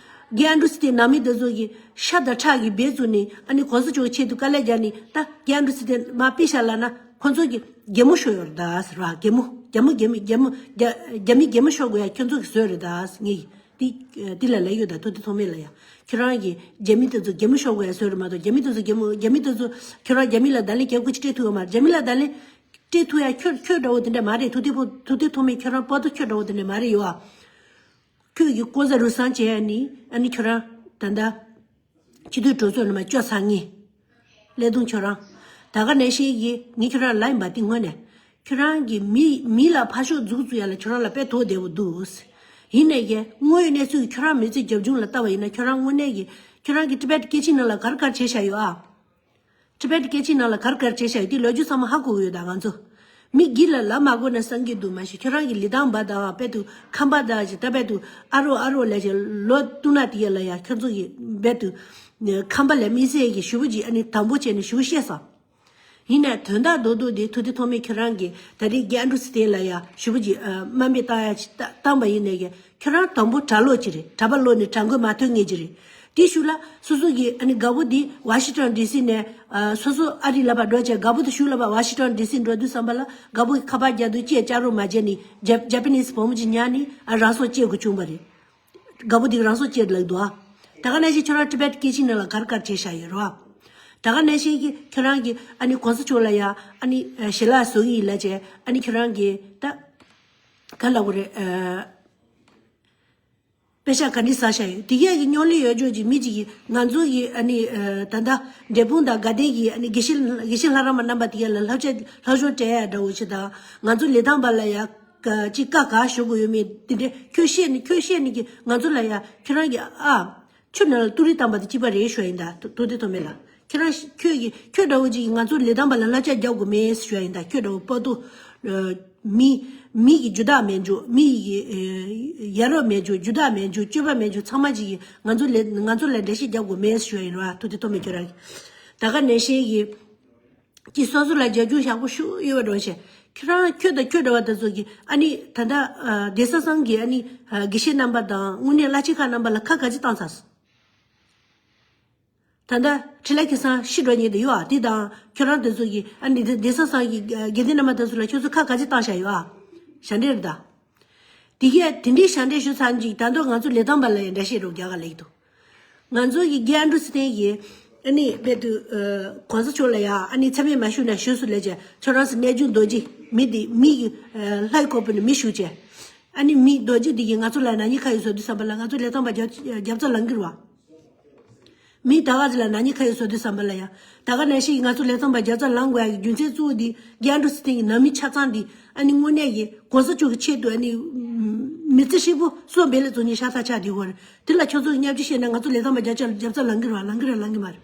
རྒན་ཨན་ཌྲུ་ཚེ་བརྟན་ནང་མི་དེ་ཚོ་གི་ཤ་དང་ཁྲག་གི་འབེལ་བཙུགས་ནས་ཨ་ནི་གོང་ས་མཆོག་གི་ཆེད་དུ་དཀའ་ལས་རྒྱག་ནས་ད་རྒན་ཨན་ཌྲུ་ཚེ་བརྟན་མ་པི་ཤ་ལབ་ན། ཁོ་ཚོ་གི་གད་མོ་ཤོར་ཡོད་རེད་ད་ཟེར་བ། གད་མོ་གད་མོ་གད་མོ་གད་མོ་རྒྱ་རྒྱ་མི་གད་མོ་ཤོར་དགོས་ཡ་ཁྱོད་ཚོ་གི་བཟོས་རེད་ད་ཟེར། ངས་འདི་འདི་ལ་ལབ་ཡོད་ད། ཐུགས་བདེ་ཐོགས་མེད་ལ་ཡ་ཁྱོད་རང་གི་རྒྱ་མི་དེ་ཚོ་གད་མོ་ཤོར་དགོས་ཡ་བཟོས་རེད་མ་གཏོགས་རྒྱ་མི་དེ་ཚོ་གད་མོ་རྒྱ་མི་དེ་ཚོ་ཁྱོད་རང་རྒྱ་མི་ལ་བརྡ་ལན་གད་མོ་ཅིག་སྤྲད་ཐུབ་ཡོད་མ་རེད། རྒྱ་མི་ལ་བརྡ་ལན་སྤྲད་ཐུབ་ཡ་ཁྱོད་ཁྱོད་འདྲ་བོ་དེ་འདྲ་མ་རེད། ཐུགས་བདེ་ཕོ་ཐུགས་བདེ་ཐོགས་མེད་ཁྱོད་རང་པོ་ཏོ་ཁྱོད་འདྲ་བོ་དེ་འདྲ་མ་རེད་ཡོད་ཨ། ཁྱོད་ཀྱི་ལྐོག་ཟ་རུལ་སུངས་བྱས་ནི་ཨ་ནི་ཁྱོད་རང་ད་ལྟ་སྤྱི་འཐུས་གྲོས་ཚོགས་ནང་མ་བསྐྱོད་ཚར་ངེས། ཀླད་སྟོང་ཁྱོད་རང་། ད་ག་ནང་བཞིན་གྱི་ངས་ཁྱོད་རང་ལབ་ཡིན་པ་དེ་སྔོན་ནས། ཁྱོད་རང་གི་མི་མི་ལ་ཕར་ཞོག་མཛུབ་བཙུགས་ཡ་ལ་ཁྱོད་རང་ལ་དཔེ་དོགས་བདེ་བོ་འདུག་ཡིན་ནས་ཀྱི་དངོས་ཡོད་གནས་ཚུལ་གྱི་ཁྱོད་རང་མི་ཚེ་རྒྱབ་ལྗོངས་ལ་ལྟ་བ་ཡིན་ན་ཁྱོད་རང་དངོས་གནས་ཀྱི་ཁྱོད་རང་གི་ཊི་བེཊ་སྐད་ཆའི་ནང་ལ་ག་རེ་ག་རེ་བྱས་བཞག་ཡོད་ཨ། ཊི་བེཊ་སྐད་ཆའི་ནང་ལ་ག་རེ་ག་རེ་བྱས་བཞག་ཡོད་དེ་ལོ་རྒྱུས་ཚང་མ་ཧ་གོ་གི་ཡོད་ད་ང་ཚོ། མི་སྒེར་ལ་ལབ་མ་དགོས་ན་བསམ་གྱི་འདུག་མ་གཞི་ཁྱོད་རང་གི་ལི་ཐང་པ་དང་དཔེ་དུ་ཁམས་པ་དང་ཅིག་ད་དཔེ་དུ་ཨ་རོ་ཨ་རོ་ལས་ཅིག་ལོ་སྟོང་ཕྲག་དེ་ཡ་ལ་ཡ་ཁྱོད་ཚོ་གི་དཔེ་དུ་ཁམས་པ་ལ་དམིགས་བསལ་གྱི་ཞུ་བོ་ཅིག་ཨ་ནི་དམ་པོ་བྱས་ནས་ཞུ་བོ་བཤད་སོང་། ཡིན་ནའི་དོན་དག་རྡོག་རྡོག་འདི་ཐུགས་བདེ་ཐོགས་མེད་ཁྱོད་རང་གིས་ད་རེས་རྒན་ཨན་ཌྲུ་སི་ཏན་ལ་ཡ་ཞུ་བོ་ཅིག་དམའ་འབེབས་བཏང་ཡ་ཅིག་བཏང་པ་ཡིན་ནའི་ཀྱི་ཁྱོད་རང་དང་པོ་གྲྭ་ལོག་ཅིག་རེད། གྲྭ་པ་ལོག་ནས་གྲྭ་མགོ་མ་ཐོན་མཁན་ཅིག་རེད། དེའི་ཤུལ་ལ་སོ་སོ་གི་ཨ་ནི་རྒད་པོ་འདི་ཝ་ཤིང་ཊོན་ཌི་སི་ནས་ཨ་སོ་སོ་ཨ་རི་ལ་ཕར་འགྲོ་བྱས། རྒད་པོ་དེ་གཞུག་ལ་ཕར་ཝ་ཤིང་ཊོན་ཌི་སི་འགྲོ་དུས་ཙམ་པ་ལ་རྒད་པོ་གི་ཁ་པར་རྒྱག་དུས་ཅིག་ཅ་རོགས་མ་བྱས་ནས་ཇབ་ཇ་པ་ནིས་བུ་མོ་ཅིག་ཉར་ནས་ཨ་རང་སྲོག་བཅད་དགོས་བྱུང་བ་རེད། རྒད་པོ་དེ་གི་རང་སྲོག་བཅད་ལབ་འདུག་ཨ། ད་ག་ནང་བཞིན་ཁྱོད་རང་ཊི་བེཊ་སྐད་ཆའི་ནང་ལ་ག་རེ་ག་རེ་བྱས་བཞག་ཡོད་རེད་བ། ད་ག་ནང་བཞིན་གྱི་ཁྱོད་རང་གི་ཨ་ནི་གོང་ས་མཆོག་ལ་ཡ་ཨ་ནི་ཨ་ཞལ་ལག་བཟོ་གི་ཡིན་ལབ་བྱས། ཨ་ནི་ཁྱོད་རང་གི་ད་ག་ལབ་དགོས་རེད། ཨ་པེ་ཤག་ག་འདྲ་ཟ་བཞག་ཡོད། དེ་གས་ཀྱི་རྙོག་གླེང་ཡོད་ཅོག་ཅིག་མི་གཅིག་གིས་ང་ཚོ་གི་ཨ་ནི་ཨ་ད་ལྟ་འབྲས་སྤུངས་དང་དགའ་ལྡན་གྱི་ཨ་ནི་དགེ་བཤེས་དགེ་བཤེས་ལྷ་རམས་པ་རྣམ་པ་དེ་གས་ལ་བསླབ་བྱ་སློབ་སྦྱོང་སྤྲད་ཡ་འདྲ་བོ་ཅིག་དང་། ང་ཚོ་ལི་ཐང་པ་ལ་ཡ་ཅིག་བཀའ་ག་ཞུ་དགོས་ཡོད་མེད་དེ་འདྲས་ཁྱོད་བཤད་ནི་ཁྱོད་བཤད་ནི་གི་ང་ཚོ་ལ་ཡ་ཁྱོད་རང་གི་ཨ། ཆུ་ནང་ལ་ཏུ་རི་བཏང་པ་དང་གཅིག་པ་རེད་ཞུ་ཡ་ཡིན་ད། ཐུགས་བདེ་ཐོགས་མེད་ལགས། ཁྱེད་རང་ཁྱོད་ཀྱིས་ཁྱོད་འདྲ་བོ་ཅིག་གིས་ང་ཚོ་ལི་ཐང་པ་ལ་བསླབ་བྱ་རྒྱག་དགོས་མེད་ཞུ་ཡ་ཡིན་ད། ཁྱོད་འདྲ་བོ་པོ་ཏོ་ཨ་མི་མི་གི་རྒྱུ་དག་མེད་འཇུ། མི་ཡི་ཨ་ཡ་རབས་མེད་འཇུ། རྒྱུ་དག་མེད་འཇུ། སྤྱོད་པ་མེད་འཇུ། ཚང་མ་ཅིག་གིས་ང་ཚོ་ལས་ང་ཚོ་ལ་འགྲེལ་བཤད་རྒྱག་དགོས་མེད་ཞུ་ཡ་ཡིན་ར། ཐུགས་བདེ་ཐོགས་མེད་ཁྱོད་རང་གིས། ད་ག་ནང་བཞིན་གྱི་ཀྱི་སོ་སོ་ལ་རྒྱབ་སྐྱོར་ཡག་པོ་ཞུ་ཡོད་པ་འགྲོ་བྱས། ཁྱོད་རང་ཁྱོད་དང་ཁྱོད་འདྲ་བ་དེ་ཚོ་གིས་ཨ་ནི་ད་ལྟ་ཨ་གདན་ས་ཚང་གི་ཨ་ནི་ཨ་དགེ་བཤེས་རྣམ་པ་དང་དངོས་གནས་བླ་ཆེན་ཁག་རྣམ་པ་ལ་ཁ་ག་ཅི་བཏང་ཚར་སོང་། ད་ལྟ་འཕྲིན་ལས་ཁེ་སང་ཤི་འགྲོ་ཉེན་དུ་ཡོད་ཨ། དེ་དང་ཁྱོད་རང་དེ་ཚོ་གིས་ཨ་ནི་དེ་གདན་ས་ཚང་གི་ཨ་དགེ་འདུན་རྣམ་པ་དེ་ཚོ་ལ་ཁྱོད་ཚོ་ཁ་ག་ཅི་བཏང་བཞག་ཡོད་ཨ། ཞབས་འདྲེན་རེད་ད། དེ་གས་དེ་འདྲའི་ཞབས་འདྲེན་ཞུ་ཚར་ཅིག་ད་དུང་ང་ཚོ་ལི་ཐང་པ་ལ་ཡང་འགྲེལ་བཤད་རོགས་རྒྱག་ག་ལེགས་འདུག། ང་ཚོ་གི་རྒན་ཨ་འབྲུག་ཚེ་བརྟན་གྱིས་ཨ་ནི་དཔེ་དུ་ཨ་གོང་ས་མཆོག་ལ་ཡང་ཨ་ནི་མཚན་སྨད་མ་ཞུས་ན་ཞུས་སུ་ལས་བྱས། ཁྱོད་རང་ཚོ་རྣལ་འབྱོར་རྡོ་རྗེ་མི་དེ་མི་གི་ཨ་ལྷའི་གོ་འཕང་ནས་མི་ཞུགས་བྱས། ཨ་ནི་མི་རྡོ་རྗེ་དེ་གིས་ང་ཚོ་ལ་ནག་ཉེས་ཁ་ཡོད་བཟོ་དུས་ཙམ་པ་ལ་ང་ཚོ་ལི་ཐང་པ་རྒྱབ་རྒྱབ་རྩ་ལང་གི་རེད་བ། མི་ད་ག་ཚོད་ལ་ནག་ཉེས་ཁ་ཡོད་བཟོ་དུས་ཙམ་པ་ལ་ཡ། ད་ག་ནང་བཞིན་ང་ཚོ་ལི་ཐང་པ་རྒྱབ་རྩ་ལང་དགོས་ཡ་གི་རྒྱུ་མཚན་གཙོ་བོ་འདི་རྒན་ཨ་འབྲུག་ཚེ་བརྟན་གྱི་ནང་མི་ཆ་ཚང་འདི་ཨ་ནི་དངོས་གནས་ཀྱི་གོང་ས་མཆོག་གི་ཆེད་དུ་ཨ་ནི་མི་ཚེ་ཧྲིལ་པོ་སྲོག་འབེན་ལ་བཙུགས་ནས་ཤ་ཚ་ཆགས་བསྡད་ཡོད་རེད། དེ་ལ་ཁྱོད་ཚོ་གི་བརྙས་བཅོས་བཤད་ན་ང་ཚོ་ལི་ཐང་པ་རྒྱབ་རྩ་རྒྱབ་རྩ་ལང་གི་རེད་བ། ལང་གི་རེད་ལང་གི་མ་རེད།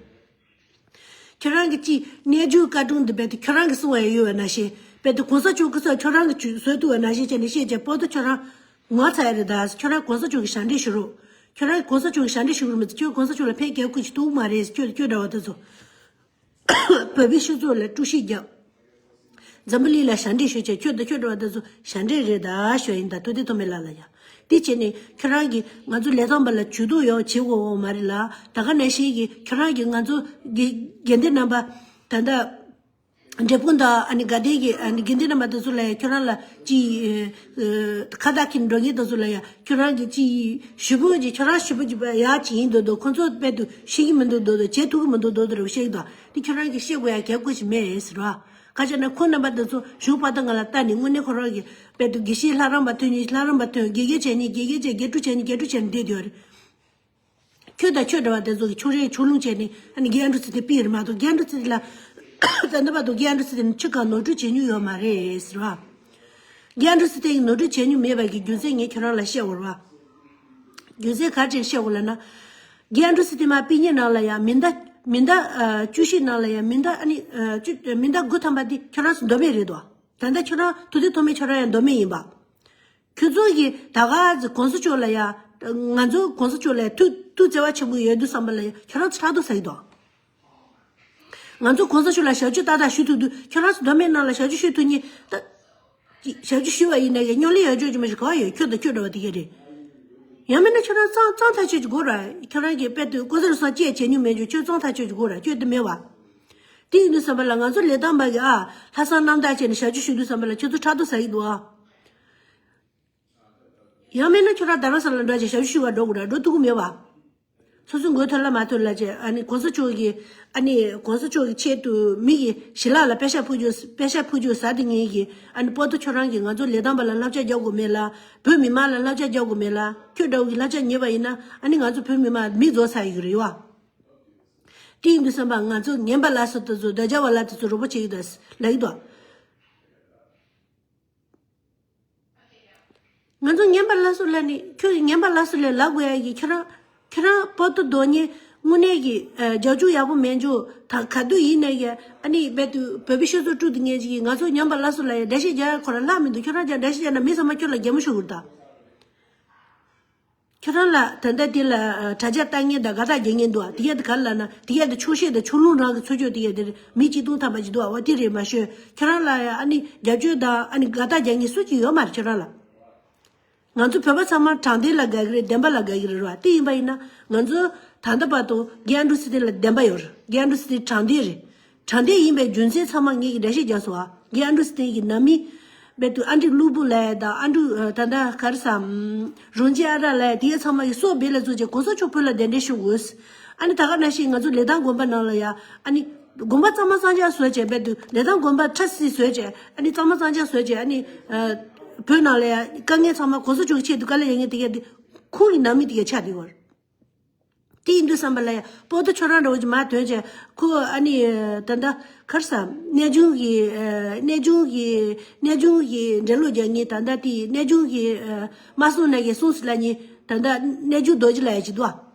ཁྱོད་རང་གི་ཅི་རྣལ་འབྱོར་བཀའ་དྲུང་འདི་རྦད་དེ་ཁྱོད་རང་གི་གསུང་བ་ཡོད་པ་ནང་བཞིན་རྦད་དེ་གོང་ས་མཆོག་གི་ཚོགས་ཁྱོད་རང་གི་ཇུས་བཟོས་ཐུབ་པ་ནང་བཞིན་བྱས་ནས་བཤད་བྱས་པོ་ཏོ་ཁྱོད་རང་ངོ་ཚ་ཡ་རེད་ད། ཁྱོད་རང་གོང་ས་མཆོག་གི་ཞབས་འདྲེན་ཞུ་རོགས། ཁྱོད་རང་གོང་ས་མཆོག་གི་ཞབས་འདྲེན་ཞུ་གི་རེད་མ་ཚད་ཁྱོད་གོང་ས་མཆོག་ལ་ཕན་སྐྱེལ་ཁུལ་ཞིག་ཐུབ་མ་རེད། ཁྱོད་ཁྱོད་འདྲ་བ་དེ་ཚོ་བོད་པའི་སྤྱི་ཚོགས་ལ་དཀྲུག་ཤིང་རྒྱབ། འཛམ་བུ་གླིང་ལ་ཞབས་འདྲེན་ཞུ་བྱས་ཁྱོད་དང་ཁྱོད་འདྲ་བ་དེ་ཚོ་ཞབས་འདྲེན་རེད་ད་ཞུ་ཡ་ཡིན་ད། ཐུགས་བདེ་ཐོགས་མེད་ལགས་ལ་ཡ། དེ་བྱས་ནས་ཁྱོད་རང་གིས་ང་ཚོ་ལི་ཐང་པ་ལ་ཇུས་གཏོགས་ཡོང་བྱེད་དགོས་འོང་མ་རེད་ལ། ད་ག་ནང་བཞིན་གྱི་ཁྱོད་རང་གིས་ང་ཚོ་དགེ་དགེ་འདུན་རྣམ་པ་ད་ལྟ་འབྲས་སྤུངས་དང་ཨ་ནི་དགའ་ལྡན་གྱི་ཨ་ནི་དགེ་འདུན་རྣམ་པ་དེ་ཚོ་ལ་ཡ་ཁྱོད་རང་ལ་ཅི་ཨ་ཁ་བཏགས་ཁྱེར་འགྲོ་མཁན་དེ་ཚོ་ལ་ཡ་ཁྱོད་རང་གིས་ཅི་ཞུ་བོ་ཅི་ཁྱོད་རང་ཞུ་བོ་ཅི་ཡ་ཅི་ཡིན་འདུག་འདུག། ཁོ་ཚོ་དཔེ་དུ་ཤེས་ཀྱི་མི་འདུག་འདུག་འདུག་བྱེད་ཐུབ་ཀྱི་མི་འདུག་འདུག་འདུག་རེ་བཤད་ཀྱི་འདུག། དེ་ཁྱོད་རང་གིས་བཤད་དགོས་ཡ་གལ་དགོས་ཞིག་མེད་ཟེར་བ། ཁ་ཆེ་ན་ཁོ་རྣམ་པ་དེ་ཚོ་གཞུང་བར་དང་ང་ལ་ལྟ་ནས་དངོས་གནས་ཁོ་རང་གིས་དཔེ་དུ་དགེ་བཤེས་ལྷ་རམས་པ་ཐོན་ནས་ལྷ་རམས་པ་ཐོན། དགེ་རྒན་བྱས་ནས་དགེ་རྒན་བྱས། དགེ་ཕྲུག་བྱས་ནས་དགེ་ཕྲུག་བྱས་ནས་བསྡད་ཡོད་རེད། ཁྱོད་དང་ཁྱོད་འདྲ་བ་དེ་ཚོ་གིས་ཕྱུག་རེས་ཕྱུག་ལུང་བྱས་ནས་ཨ་ནི་རྒན་ཨ་འབྲུག་ཚེ་བརྟན་ཕུད་ཡོད་རེད་མ་གཏོགས་རྒན་ཨ་འབྲུག་ཚེ་བརྟན་ལ་ད་ལྟ་བར་དུ་རྒན་ཨ་འབྲུག་ཚེ་བརྟན་ནི་ཆེ་ག་ནོར་འཁྲུལ་བྱེད་མྱོང་ཡོད་མ་རེད་ཟེར་བ། རྒན་ཨ་འབྲུག་ཚེ་བརྟན་གྱིས་ནོར་འཁྲུལ་བྱེད་མྱོང་མེད་པ་གི་རྒྱུ་མཚན་ངས་ཁྱོད་རང་ལ་བཤད་འོར་བ། རྒྱུ་མཚན་ག་རེ་བྱས་བཤད་འོར་ལབ་ན། རྒན་ཨ་འབྲུག་ཚེ་བརྟན་མ་པི་ཉེ་ནང་ལ་ཡང་མི་ཟླ་མི་ཟླ་ཨ་བཅུ་བཞི་ནང་ལ་ཡང་མི་ཟླ་ཨ་ནི་ཨ་བཅུ་མི་ཟླ་དགུ་ཐམ་པ་འདི་ཁྱོད་རང་ཚོ་མདོ་སྨད་རེད་དོ། ད་ལྟ་ཁྱོད་རང་ཐུགས་བདེ་ཐོགས་མེད་ཁྱོད་རང་ཡང་མདོ་སྨད་ཡིན་པ། ཁྱོད་ཚོ་གིས་ད་ག་ཚོད་གོང་ས་མཆོག་ལ་ཡ། ང་ཚོ་གོང་ས་མཆོག་ལ་ཐུགས་ཐུགས་བརྩེ་བ་ཆེན་པོ་ཡོད་དུས་ཙམ་པ་ལ་ཡ་ཁྱོད་རང་ཚོ་ཕྲག་དོག་ཟ་གི་འདུག། ང་ཚོ་གོང་ས་མཆོག་ལ་ཞབས་ཕྱི་ཏག་ཏག་ཞུ་ཐུབ་དུས་ཁྱོད་རང་ཚོ་མདོ་སྨད་ནང་ལ་ཞབས་ཕྱི་ཞུ་ཐུབ་མཁན་ད། ཞབས་ཕྱི་ཞུ་བ་ཡིན་ན་ཡ་རྙོག་གླེང་ཡག་ཅོག་ཅིག་མ་ཞིག་ག་ཡོད། ཁྱོད་དང་ཁྱོད་འདྲ་བ་དེ་ག་རེད། ཡང་མིན་ན་ཁྱོད་རང་གཙང་གཙང་ཐག་ཆོད་ཅིག་དགོས་ར། ཁྱོད་རང་གིས་དཔེ་དུས་ཀོ་ཟེར་སོགས་བཅས་བྱེད་མྱོང་མེད་ཅོག་ཁྱོད་གཙང་ཐག་ཆོད་ཅིག་དགོས་ར། ཁྱོད་དེ་མེད་བ། དེ་ཡིན་དུས་ཙམ་པ་ལ་ང་ཚོ་ལི་ཐང་པ་གི་ཨ་ལྷག་བསམ་རྣམ་དག་བྱས་ནས་ཞབས་ཕྱི་ཞུ་དུས་ཙམ་པ་ལ་ཁྱོད་ཚོ་ཕྲག་དོག་ཟ་གི་འདུག་ཨ། ཡང་མིན་ན་ཁྱོད་རང་རྡ་རམ་ས་ལ་འགྲོ་བྱས་ཞབས་ཕྱི་ཞུ་བར་འགྲོ་དགོས་ར། འགྲོ་ཐུབ་ཀྱི་མེད་བ། སོ་སོའི་མགོ་ཐོན་ལ་མ་ཐོན་ལ་བྱས། ཨ་ནི་གོང་ས་མཆོག་གིས་ཨ་ནི་གོང་ས་མཆོག་གི་ཆེད་དུ་མི་གི་ཞལ་ལག་ལ་པད་ཤག་ཕུལ་རྒྱུ་པད་ཤག་ཕུལ་རྒྱུ་ཟ་དེ་ངེས་ཀྱི་ཨ་ནི་པོ་ཏོ་ཁྱོད་རང་གིས་ང་ཚོ་ལི་ཐང་པ་ལ་བསླབ་བྱ་རྒྱག་དགོས་མེད་ལ། བོད་མི་མང་ལ་བསླབ་བྱ་རྒྱག་དགོས་མེད་ལ། ཁྱོད་འདྲ་བོ་གི་བསླབ་བྱ་ཉན་པ་ཡིན་ན་ཨ་ནི་ང་ཚོ་བོད་མི་མང་མིག་རྫོགས་ཚར་ཡོད་ཀྱི་རེད་བ། དེ་ཡིན་དུས་ཙམ་པ་ང་ཚོ་ངན་པ་ལ་སོགས་དེ་ཚོ་འདོད་ཆགས་པ་ལ་དེ་ཚོ་རོགས་པ་བྱེད་ཀྱི་འདུག་ལབ་ཀྱི་འདུག། ང་ཚོ་ངན་པ་ལ་སོགས་ལ་ནི་ཁྱོད་ཀྱི་ངན་པ་ལ་སོགས་ལ་ལབ་དགོས་ཡ་གི་ཁྱོད་རང་ཁྱོད་རང་པོ་ཏོ་རྡོ་ཉེ་དངོས་གནས་ཀྱི་རྒྱབ་སྐྱོར་ཡག་པོ་མེད་འཇུ་ད་ག་དུས་ཡིན་ན་ཡ་ཨ་ནི་རྦད་དུ་བོད་པའི་སྤྱི་ཚོགས་དཀྲུག་དེ་ངེས་ཀྱི་ང་ཚོ་ངན་པ་ལ་སོགས་ལ་ཡ་འགྲེལ་བཤད་རྒྱག་ཡ་ཁོ་རང་ལྷག་མི་འདུག། ཁྱོད་རང་ཀྱང་འགྲེལ་བཤད་རྒྱག་ན་མི་ཚང་མ་ཁྱོད་ལ་གད་མོ་ཤོར་གི་རེད་ད། ཁྱོད་རང་ལ་ད་ལྟ་དེ་ལ་ཨ་དྲ་རྒྱ་ལྟ་མཁན་དང་དགའ་རྟགས་རྒྱག་མཁན་འདུག་ཨ། དེ་གས་དེ་ག་རེ་ལབ་ན་དེ་གས་དེ་ཆོག་ཤེས་དང་ཆོག་ལུང་རང་གི་ཚུར་ཕྱོགས་དེ་གས་དེར་མི་གཅིག་སྟོང་ཐམ་པ་ཅིག་འདུག་ཨ། འོ་དེ་རེད་མ་ཤོད། ཁྱོད་རང་ལ་ཡ་ཨ་ནི་རྒྱབ་སྐྱོར་དང་ཨ་ནི་དགའ་རྟགས་རྒྱག་མཁན་སུ་གཅིག་ཡོད་མ་རེད་ཁྱོད་རང་ལ། ང་ཚོ་བོད་པ་ཚང་མ་དྲང་བདེན་ལ་དགའ་གི་རེད། བདེན་པ་ལ་དགའ་གི་རེད་ར། དེ་ཡིན་པ་ཡིན་ན་ང་ཚོ་ ད་ལྟ་བར་དུ་རྒན་ཨན་ཌྲུ་སི་ཏན་ལ་བདེན་པ་ཡོད་རེད། རྒན་ཨན་ཌྲུ་སི་ཏན་དྲང་བདེན་རེད། དྲང་བདེན་ཡིན་པའི་རྒྱུ་མཚན་ཚང་མ་ངེད་ཀྱིས་འགྲེལ་བཤད་རྒྱག་སོང་ཨ། རྒན་ཨན་ཌྲུ་སི་ཏན་གྱི་ནང་མི་རྦད་དུ་ཨན་ཌྲུ་ཀླུ་བུ་ལགས་དང་ཨན་ཌྲུ་ད་ལྟ་ག་རེ་ཟ། རོང་ཆེན་ཨ་རག་ལགས་དེ་ཚང་མ་གི་སྲོག་སྦས་ལ་བཙུགས་བྱས་གོང་ས་མཆོག་བོད་ལ་གདན་འདྲེན་ཞུ་དགོས། ཨ་ནི་ད་ག་ནང་བཞིན་ང་ཚོ་ལི་ཐང་དགོན་པ་ནང་ལ་ཡ་ཨ་ནི་དགོན་པ་གཙང་མ་གཙང་རྐྱང་བཟོས་བྱས་རྦད་དུ་ལི་ཐང་དགོན་པ་ཁྲ་སིལ་བཟོས་བྱས་ཨ་ནི་གཙང་མ་གཙང་རྐྱང་བཟོས་བྱས་ཨ་ནི་བོད་ནང་ལ་ཡ་དཀའ་ངལ་ཚང་མ་གོང་ས་མཆོག་གི་ཆེད་དུ་དཀའ་ལས་ཡོད་མཁན་དེ་གས་དེ་ཁོང་གི་ནང་མི་དེ་གས་ཆགས་བསྡད་ཡོད་རེད། དེ་ཡིན་དུས་ཙམ་པ་ལ་ཡ་པོ་ཏོ་ཁྱོད་རང་འདྲ་བོ་ཅིག་མར་ཐོན་བྱས་ཁོ་ཨ་ནི་ད་ལྟ་ག་རེ་ཟ། གནས་ཆུང་གི་གནས་ཆུང་གི་གནས་ཆུང་གི་འགྲེལ་བློ་རྒྱག་མཁན་ད་ལྟ་དེ་གནས་ཆུང་གི་མ་གསུང་ན་གི་གསུང་ཟེར་ལབ་མཁན་ད་ལྟ་གནས་ཆུང་རྡོ་རྗེ་ལགས་ཡ་ཅིག་འདུག་ཨ།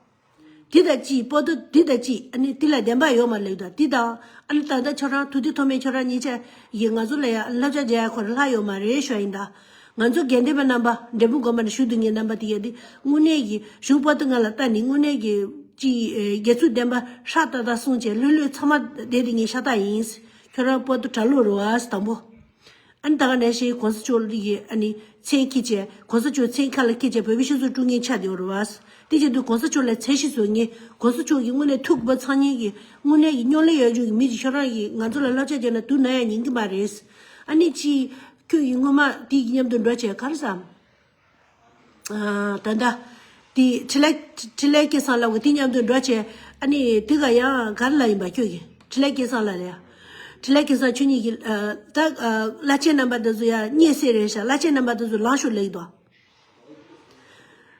དེ་དང་གཅིག་པོ་ཏོ་དེ་དང་གཅིག་ཨ་ནི་དེ་ལ་བདེན་པ་ཡོད་མ་ལེགས་དང་དེ་དང་ཨ་ནི་ད་ལྟ་ཁྱོད་རང་ཐུགས་བདེ་ཐོགས་མེད་ཁྱོད་རང་ཉིད་ཆ་ཡིས་ང་ཚོ་ལ་ཡ་བསླབ་བྱ་རྒྱག་ཡ་ཁོ་རང་ལྷག་ཡོད་མ་རེད་ཞུ་ཡིན་ད། ང་ཚོ་དགེ་ལྡན་པ་རྣམ་པ་འབྲས་སྤུངས་དགོན་པ་ནས་བཞུགས་སྡོད་མཁན་རྣམ་པ་དེ་གས་དེ་དངོས་གནས་ཀྱི་གཞུང་པོ་ཏི་ང་ལ་ལྟ་ནི་དངོས་གནས་ཀྱི་ཅི་དགེ་ཚུལ་ལྡན་པ་ཧྲག་ཏག་ཏག་གསུངས་བྱས་ལྷོད་ལྷོད་ཚང་མ་བསྡད་དེ་ངས་ཤ་སྟག་ཡིན། ཁྱོད་རང་པོ་ཏི་གྲྭ་ལོག་རེད་བ་དང་པོ། ཨ་ནི་ད་ག་ནང་བཞིན་གོང་ས་མཆོག་གི་ཨ་ནི་མཚན་འཁྱེར་བྱས་གོང་ས་མཆོག་མཚན་ཁ་ལ་འཁྱེར་བྱས་བོད་པའི་སྤྱི་ཚོགས་དཀྲུག་མཁན་ཆགས་བསྡད་ཡོད་རེད་བ། དེ་བྱེད་དུས་གོང་ས་མཆོག་ལ་མཚན་གཞི་བཟོ་མཁན་གོང་ས་མཆོག་གི་དངོས་གནས་ཐུགས་དགོངས་པ་ཚང་མཁན་གྱི་དངོས་གནས་ཀྱི་སྨྱོ་ལས་ཡོད་རྒྱུ་གི་མི་ཅིག་ཁྱོད་རང་གིས་ང་ཚོ་ལ་བསླབ་བྱ་རྒྱག་ན་དུ་ན་ཡང་ཉན་གི་མ་རེད། ཨ་ནི་ཅི་ཁྱོད་ཀྱི་སྔོན་མ་དེ་གི་མཉམ་དུ་འགྲོ་བྱས་ག་རེ་བསམ། ཨ་ད་ལྟ་དེ་འཕྲིན་ལས་འཕྲིན་ལས་སྐལ་བཟང་ལགས་ཀྱི་དེ་མཉམ་དུ་འགྲོ་བྱས་ཨ་ནི་དེ་ག་ཡང་ག་རེ་ལ་ཡིན་པ་ཁྱོད་ཀྱི་འཕྲིན་ལས་སྐལ་བཟང་ལགས་ལ་ཡ། འཕྲིན་ལས་སྐལ་བཟང་ཁྱོད་གཉིས་ཀྱི་ཨ་ད་ཨ་བླ་ཆེན་རྣམ་པ་དེ་ཚོ་ཡ་རྙེད་སྲིད་རེད་ཤག་བླ་ཆེན་རྣམ་པ་དེ་ཚོ་ལངས་ཤོག་ལེགས་དོ།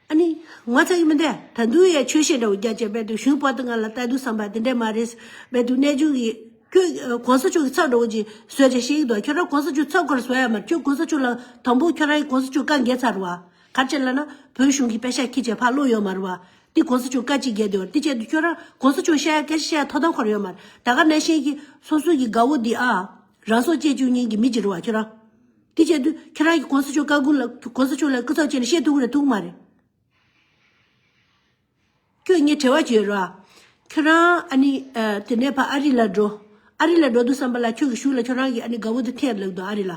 ཨ་ནི་ངོ་ཚ་གི་མི་འདུག་ད་དུང་ཡ་ཆོས་བཤད་འདྲ་བོ་རྒྱག་བྱས་རྦད་དུ་གཞུང་པོ་ཏི་ང་ལ་ལྟ་དུས་བསམ་པ་དེ་འདྲས་མ་རེད། རྦད་དུ་གནས་ཆུང་གི་ཁྱོད་གོང་ས་མཆོག་གི་ཚབ་འདྲ་བོ་ཅིག་བཟོས་བྱས་བཤད་ཀྱི་འདུག་ཁྱོད་རང་གོང་ས་མཆོག་ཚབ་ཁོ་ར་བཟོ་ཡ་མ་རེད། ཁྱོད་གོང་ས་མཆོག་ལ་དང་པོ་ཁྱོད་རང་གི་གོང་ས་མཆོག་བཀའ་འགལ་ཚར་བ། ག་རེ་བྱས་ལབ་ན་བོད་གཞུང་གི་པེ་ཤག་ཁྱེར་བྱས་ཕར་སློག་ཡོད་མ་རེད་བ། དེ་གོང་ས་མཆོག་བཀའ་ཅིག་འགལ་བསྡད་ཡོད་རེད། དེ་བྱས་དུས་ཁྱོད་རང་གོང་ས་མཆོག་བཤད་ཡ་སྐད་ཆ་བཤད་ཡ་ཐོབ་ཐང་ཁོ་ར་ཡོད་མ་རེད། ད་ག་ནང་བཞིན་གྱི་སོ་སོ་གི་དགའ་བོ་འདི་ཨ་རང་སྲོག་བཅད་བཅུག་མཁན་གྱི་མི་ཅིག་རེད་བ་ཁྱོད་རང་། དེ་བྱས་དུས་ཁྱོད་རང་གིས་གོང་ས་མཆོག་བཀའ་བཀོད་ལ་གོང་ས་མཆོག་ལ་སྐུ་ཚབ་བྱས་ནས་བཤད་ཐུབ་ཀྱི་རེད་ཐུབ་ཀྱི་མ་རེད། ཁྱོད་ངས་དྲི་བ་བྱོས་ར། ཁྱོད་རང་ཨ་ནི་ཨ་དེ་ནས་ཕར་ཨ་རི་ལ་འགྲོ། ཨ་རི་ལ་འགྲོ་དུས་ཙམ་པ་ལ་ཁྱོད་ཀྱི་གཞུག་ལ་ཁྱོད་རང་གི་ཨ་ནི་དགའ་བོ་དེ་འཐེན་ལབ་འདུག་ཨ་རི་ལ།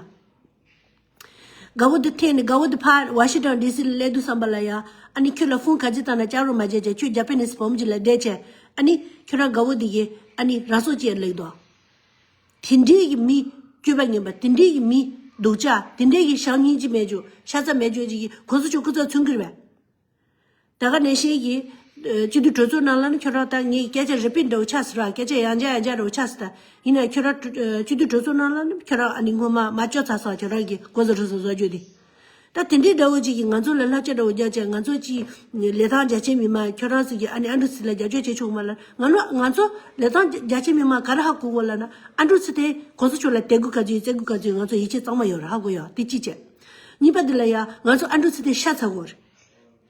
དགའ་བོ་དེ་འཐེན་ནས་དགའ་བོ་དེ་ཕར་ཝ་ཤིང་ཊོན་ཌི་སི་ལ་སླེབས་དུས་ཙམ་པ་ལ་ཡ་ཨ་ནི་ཁྱོད་ལ་ཕོན་ག་ཚོད་བཏང་ན་བཅར་རོགས་མ་བྱས་བྱས་ཁྱོད་ཇ་པ་ནི་སི་བུ་མོ་ཅིག་ལ་བསྡད་བྱས་ཨ་ནི་ཁྱོད་རང་དགའ་བོ་དེ་གི་ཨ་ནི་རང་སྲོག་བཅད་ལབ་འདུག་དེ་འདྲའི་གི་མི་སྤྱོད་པ་ངན་པ་དེ་འདྲའི་གི་མི་སྡུག་ཅག་དེ་འདྲའི་གི་ཞང་སྙིང་རྗེ་མེད་རྒྱུ་ཤ་ཚ་མེད་རྒྱུ་ཅིག་གི་གོང་ས་མཆོག་སྐུ་ཚབ་མཚོན་གི་རེད་པས། ད་ག་ནང་བཞིན་གྱི་སྤྱི་འཐུས་གྲོས་ཚོགས་ནང་ལ་ནི་ཁྱོད་རང་ད་ངས་སྐད་ཆ་རི་པིཊ་འདྲ་བོ་ཆགས་ཟེར་བ་སྐད་ཆ་ཡང་བསྐྱར་ཡང་བསྐྱར་འདྲ་བོ་ཆགས་ཟེར་ད་ཡིན་ན་ཁྱོད་རང་སྤྱི་འཐུས་གྲོས་ཚོགས་ནང་ལ་ནི་ཁྱོད་རང་ཨ་ནི་སྔོན་མ་མ་ལྕོགས་ཚར་སོང་ཁྱོད་རང་གི་གོ་ས་རུ་སོ་བཟོ་རྒྱུ་དེ། ད་དེ་འདྲའི་འདྲ་བོ་ཅིག་གིས་ང་ཚོ་ལ་བསླབ་བྱ་འདྲ་བོ་རྒྱག་བྱས་ང་ཚོ་ཅིག་ལི་ཐང་རྒྱ་ཆེ་མི་མང་ཁྱོད་རང་ཚོ་གི་ཨ་ནི་ཨན་ཌྲུ་སི་ལ་རྒྱབ་སྐྱོར་བྱེད་ཆོག་མ་ལ་ང་ལོ་ང་ཚོ་ལི་ཐང་རྒྱ་ཆེ་མི་མང་ག་རེ་ཧ་གོ་གོ་ལ་ན་ཨན་ཌྲུ་སི་དེ་གོང་ས་མཆོག་ལ་དད་གུས་ག་ཚོད་ཡོད་བརྩི་གུས་ག་ཚོད་ཡོད་ང་ཚོ་ཡིད་ཆེས་གཙང་མ་ཡོད་རེད་ཧ་གོ་ཡོད་དེ་གཅིག་བྱས། གཉིས་པ་དེ་ལ་ཡ་ང་ཚོ་ཨན་ཌྲུ་སི་དེ་ཤ་ཚ་གོ་རེད།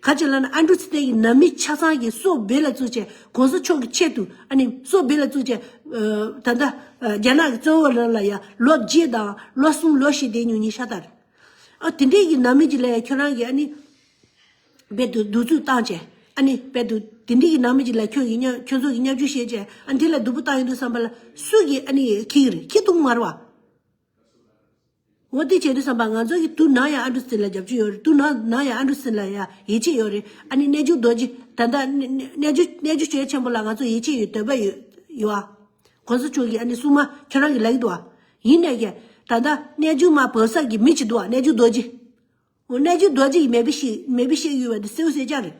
ག་ཅི་ལབ་ན་ཨན་ཌྲུ་སི་ཏན་གྱི་ནང་མི་ཆ་ཚང་གིས་སྲོག་སྦས་ལ་བཙུགས་བྱས་གོང་ས་མཆོག་གི་ཆེད་དུ་ཨ་ནི་སྲོག་སྦས་ལ་བཙུགས་བྱས་ད་ལྟ་རྒྱ་ནག་གི་བཙོན་འོག་ལ་ཡ་ལོ་བརྒྱད་དང་ལོ་གསུམ་ལོ་བཞི་བསྡད་མྱོང་མཁན་ཤ་སྟག་རེད། ཨ་དེ་འདྲས་ཀྱི་ནང་མི་ཅིག་ལ་ཡ་ཁྱོད་རང་གིས་ཨ་ནི་རྦད་དུ་གདུག་རྩུབ་བཏང་བྱས་ཨ་ནི་རྦད་དུ་དེ་འདྲས་ཀྱི་ནང་མི་ཅིག་ལ་ཁྱོད་ཀྱིས་མཉམ་ཁྱོད་ཚོ་གིས་མཉམ་ཞུགས་བྱས་བྱས་ཨ་ནི་དེ་ལ་སྡུག་པོ་བཏང་ཡོང་དུས་ཙམ་པ་ལ་སུ་གིས་ཨ་ནི་ཁྱི་གི་རེད་ཁྱི་འདུག་མ་རེད་བ། འོ་དེ་བྱེད་དུས་ཙམ་པ་ང་ཚོ་གི་དུ་ནང་ཡང་ཨན་ཌྲུ་སི་ཏན་ལ་རྒྱབ་སྐྱོར་ཡོད་རེད། དུ་ནང་ནང་ཡང་ཨན་ཌྲུ་སི་ཏན་ལ་ཡང་ཡིད་ཆེས་ཡོད་རེད། ཨ་ནི་གནས་ཆུང་རྡོ་རྗེ་ད་ལྟ་གནས་གནས་ཆུང་གནས་ཆུང་ཆོས་ཆེན་པོ་ལ་ང་ཚོ་ཡིད་ཆེས་ཡོད་འདོད་པ་ཡོད་ཡོད་ཨ། གོང་ས་མཆོག་གིས་ཨ་ནི་སྲུང་མ་ཁྱོད་རང་གི་ལབ་ཀྱི་འདུག་ཨ། ཡིན་ནའི་ཀྱང་ད་ལྟ་གནས་ཆུང་མ་བབས་ས་གི་མི་ཅིག་འདུག་ཨ་གནས་ཆུང་རྡོ་རྗེ། འོ་གནས་ཆུང་རྡོ་རྗེ་ཡིས་མེད་པ་ཞིག་མེད་པ་ཞིག་ཡོད་པ་འདི་གསལ་པོ་གསལ་རྐྱང་རེད།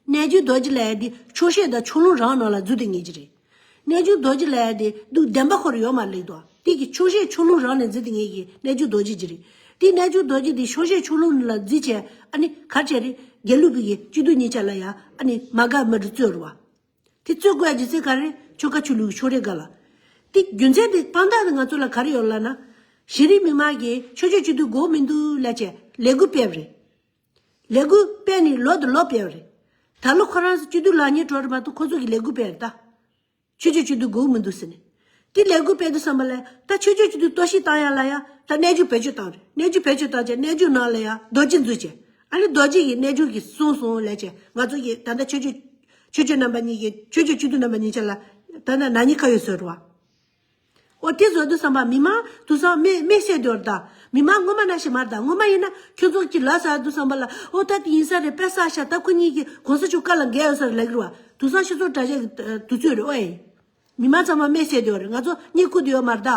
གནས་ཆུང་རྡོ་རྗེ་ལབ་ཡ་དེ་ཆོག་ཤེས་དང་ཆོ་ལོང་རང་ནང་ལ་འཛུལ་བསྡད་མཁན་ཅིག་རེད། གནས་ཆུང་རྡོ་རྗེ་ལབ་ཡ་དེ་འདུག་བདེན་པ་ཁོ་རང་ཡོད་མ་རེད་དོ། དེ་གི་ཆོག་ཤེས་ཆོ་ལོང་རང་ནས་འཛུལ་བསྡད་མཁན་གྱི་གནས་ཆུང་རྡོ་རྗེ་ཅིག་རེད། དེ་གནས་ཆུང་རྡོ་རྗེ་དེ་ཆོག་ཤེས་ཆོ་ལོང་ལ་འཛུལ་བྱས་ཨ་ནི་ག་རེ་བྱས་རེད། དགེ་ལུགས་པའི་གི་སྤྱི་འཐུས་གཉིས་ཆ་ལ་ཡ་ཨ་ནི་མ་དགའ་མི་འདྲ་རྩོད་རེད་བ། དེ་རྩོད་དགོས་ཡ་རྒྱུ་མཚན་ག་རེ་ཆོལ་ཁ་ཆོས་ལུགས་ཀྱི་ཕྱོགས་རིས་སྒང་ལ། དེ་རྒྱུ་མཚན་དེ་དཔང་རྟགས་དེ་ང་ཚོ་ལ་ག་རེ་ཡོད་ལབ་ན། གཞི་རིམ་མི་མང་གིས་ཆོས་ཕྱོགས་སྤྱི་འཐུས་དགོས་མི་འདུག་ལབ་བྱས་ལས་འགུལ་སྤེལ་བ་རེད། ལས་འགུལ་སྤེལ་ནས་ལོ་དང་ལོ་སྤེལ་བ་རེད། ད་ལོ་ཁོ་རང་ཚོ་སྤྱི་འཐུས་ལངས་ཉེ་འགྲོ་རེད་མ་གཏོགས་ཁོ་ཚོ་གིས་ལས་འགུལ་སྤེལ་རེད་ད། ཆོས་ཕྱོགས་སྤྱི་འཐུས་དགོས་མི་འདུག་ཟེར་ནས། དེ་ལས་འགུལ་སྤེལ་དུས་ཙམ་པ་ལ་ད་ཆོས་ཕྱོགས་སྤྱི་འཐུས་གཏོར་བཤིག་བཏང་ཡ་ལ་ཡ་ད་གནས་ཆུང་བེད་སྤྱོད་བཏང་རེད། གནས་ཆུང་བེད་སྤྱོད་བཏང་བྱས་གནས་ཆུང་ནང་ལ་ཡ་རྡོ་རྗེ་འཛུལ་བྱས་ཨ་ནི་རྡོ་རྗེ་གིས་གནས་ཆུང་གིས་གསུངས་སོང་ལབ་བྱས་ང་ཚོ་གིས་ད་ལྟ་ཆོས་ཕྱོགས་ཆོས་ཕྱོགས་རྣམ་པ་གཉིས་ཀྱིས་ཆོས་ཕྱོགས་སྤྱི་འཐུས་རྣམ་པ་གཉིས་ཆ་ལ་ད་ལྟ་ནག་ཉེས་ཁ་གཡོགས་བཟོས་རེད་བ། ཨོ་དེ་བཟོ་དུས་ཙམ་པ་མི་མང་དུས་ཙམ་མེ་མེ་བསད་དེ་བར་ད། མི་མང་ངོ་མ་ན་ཞིག་མར་ད་ངོ་མ་ཡིན་ན་ཁྱོད་ཚོ་གི་ལ་ཟ་དུས་ཙམ་པ་ལ་ཨོ་ད་དེ་ཡིན་ས་རེད་པེ་ས་ཤ་ད་ཁོ་གཉིས་ཀྱི་གོང་ས་མཆོག་བཀའ་ལ་འགལ་ཡོད་ས་རེད་ལབ་གི་རེད་བ། དུས་ཙམ་སྤྱི་ཚོགས་དྲ་རྒྱ་གི་དུས་ཚོད་རེད་ཨོ་ཨེ། མི་མང་ཚང་མ་མེ་བསད་དེ་བར་ང་ཚོ་གཉིད་ཁུག་དེ་ཡོད་མར་ད།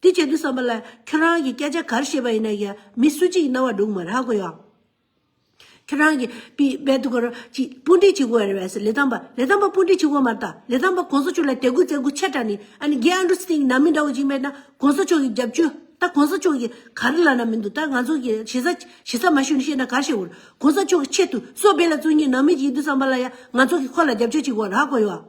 དེ་བྱེད་དུས་ཙམ་པ་ལ་ཁྱོད་རང་གི་སྐད་ཆ་ག་རེ་བཤད་པ་ཡིན་ན་ཡ་མི་སུ་གཅིག་ཡིན་ན་བ་འགྲོ་གི་མ་རེད་ཧ་གོ་ཡ། ཁྱེད་རང་གིས་པི་རྦད་དུ་གོ་ར་ཅི་དཔུང་སྒྲིག་བྱེད་དགོས་རེད་བས་ལས་དམ་པ་ལས་དམ་པ་དཔུང་སྒྲིག་བྱེད་དགོས་མ་རེད་ད། ལས་དམ་པ་གོང་ས་མཆོག་ལ་དད་གུས་བརྩི་དགོས་ཆེ་དྲགས་ནི་ཨ་ནི་རྒན་ཨན་ཌར་སི་ཊིན་ནང་མི་འདྲ་བོ་ཅིག་མེད་ན་གོང་ས་མཆོག་གི་རྒྱབ་སྐྱོར་ད་གོང་ས་མཆོག་གི་ག་རེ་ལབ་ན་མི་འདུག་ད་ང་ཚོ་གི་ཞེ་ས་ཞེ་ས་མ་ཞུ་ནི་བཤད་ན་ག་རེ་བཤད་དགོས་རེད། གོང་ས་མཆོག་གི་ཆེད་དུ་སྲོག་སྦས་ལ་བཙུགས་ཉིན་ནང་མི་ཅིག་ཡིན་དུས་ཙམ་པ་ལ་ཡ་ང་ཚོ་གི་ཁོ་ལ་རྒྱབ་སྐྱོར་བྱེད་དགོས་རེད་ཧ་གོ་ཡོད།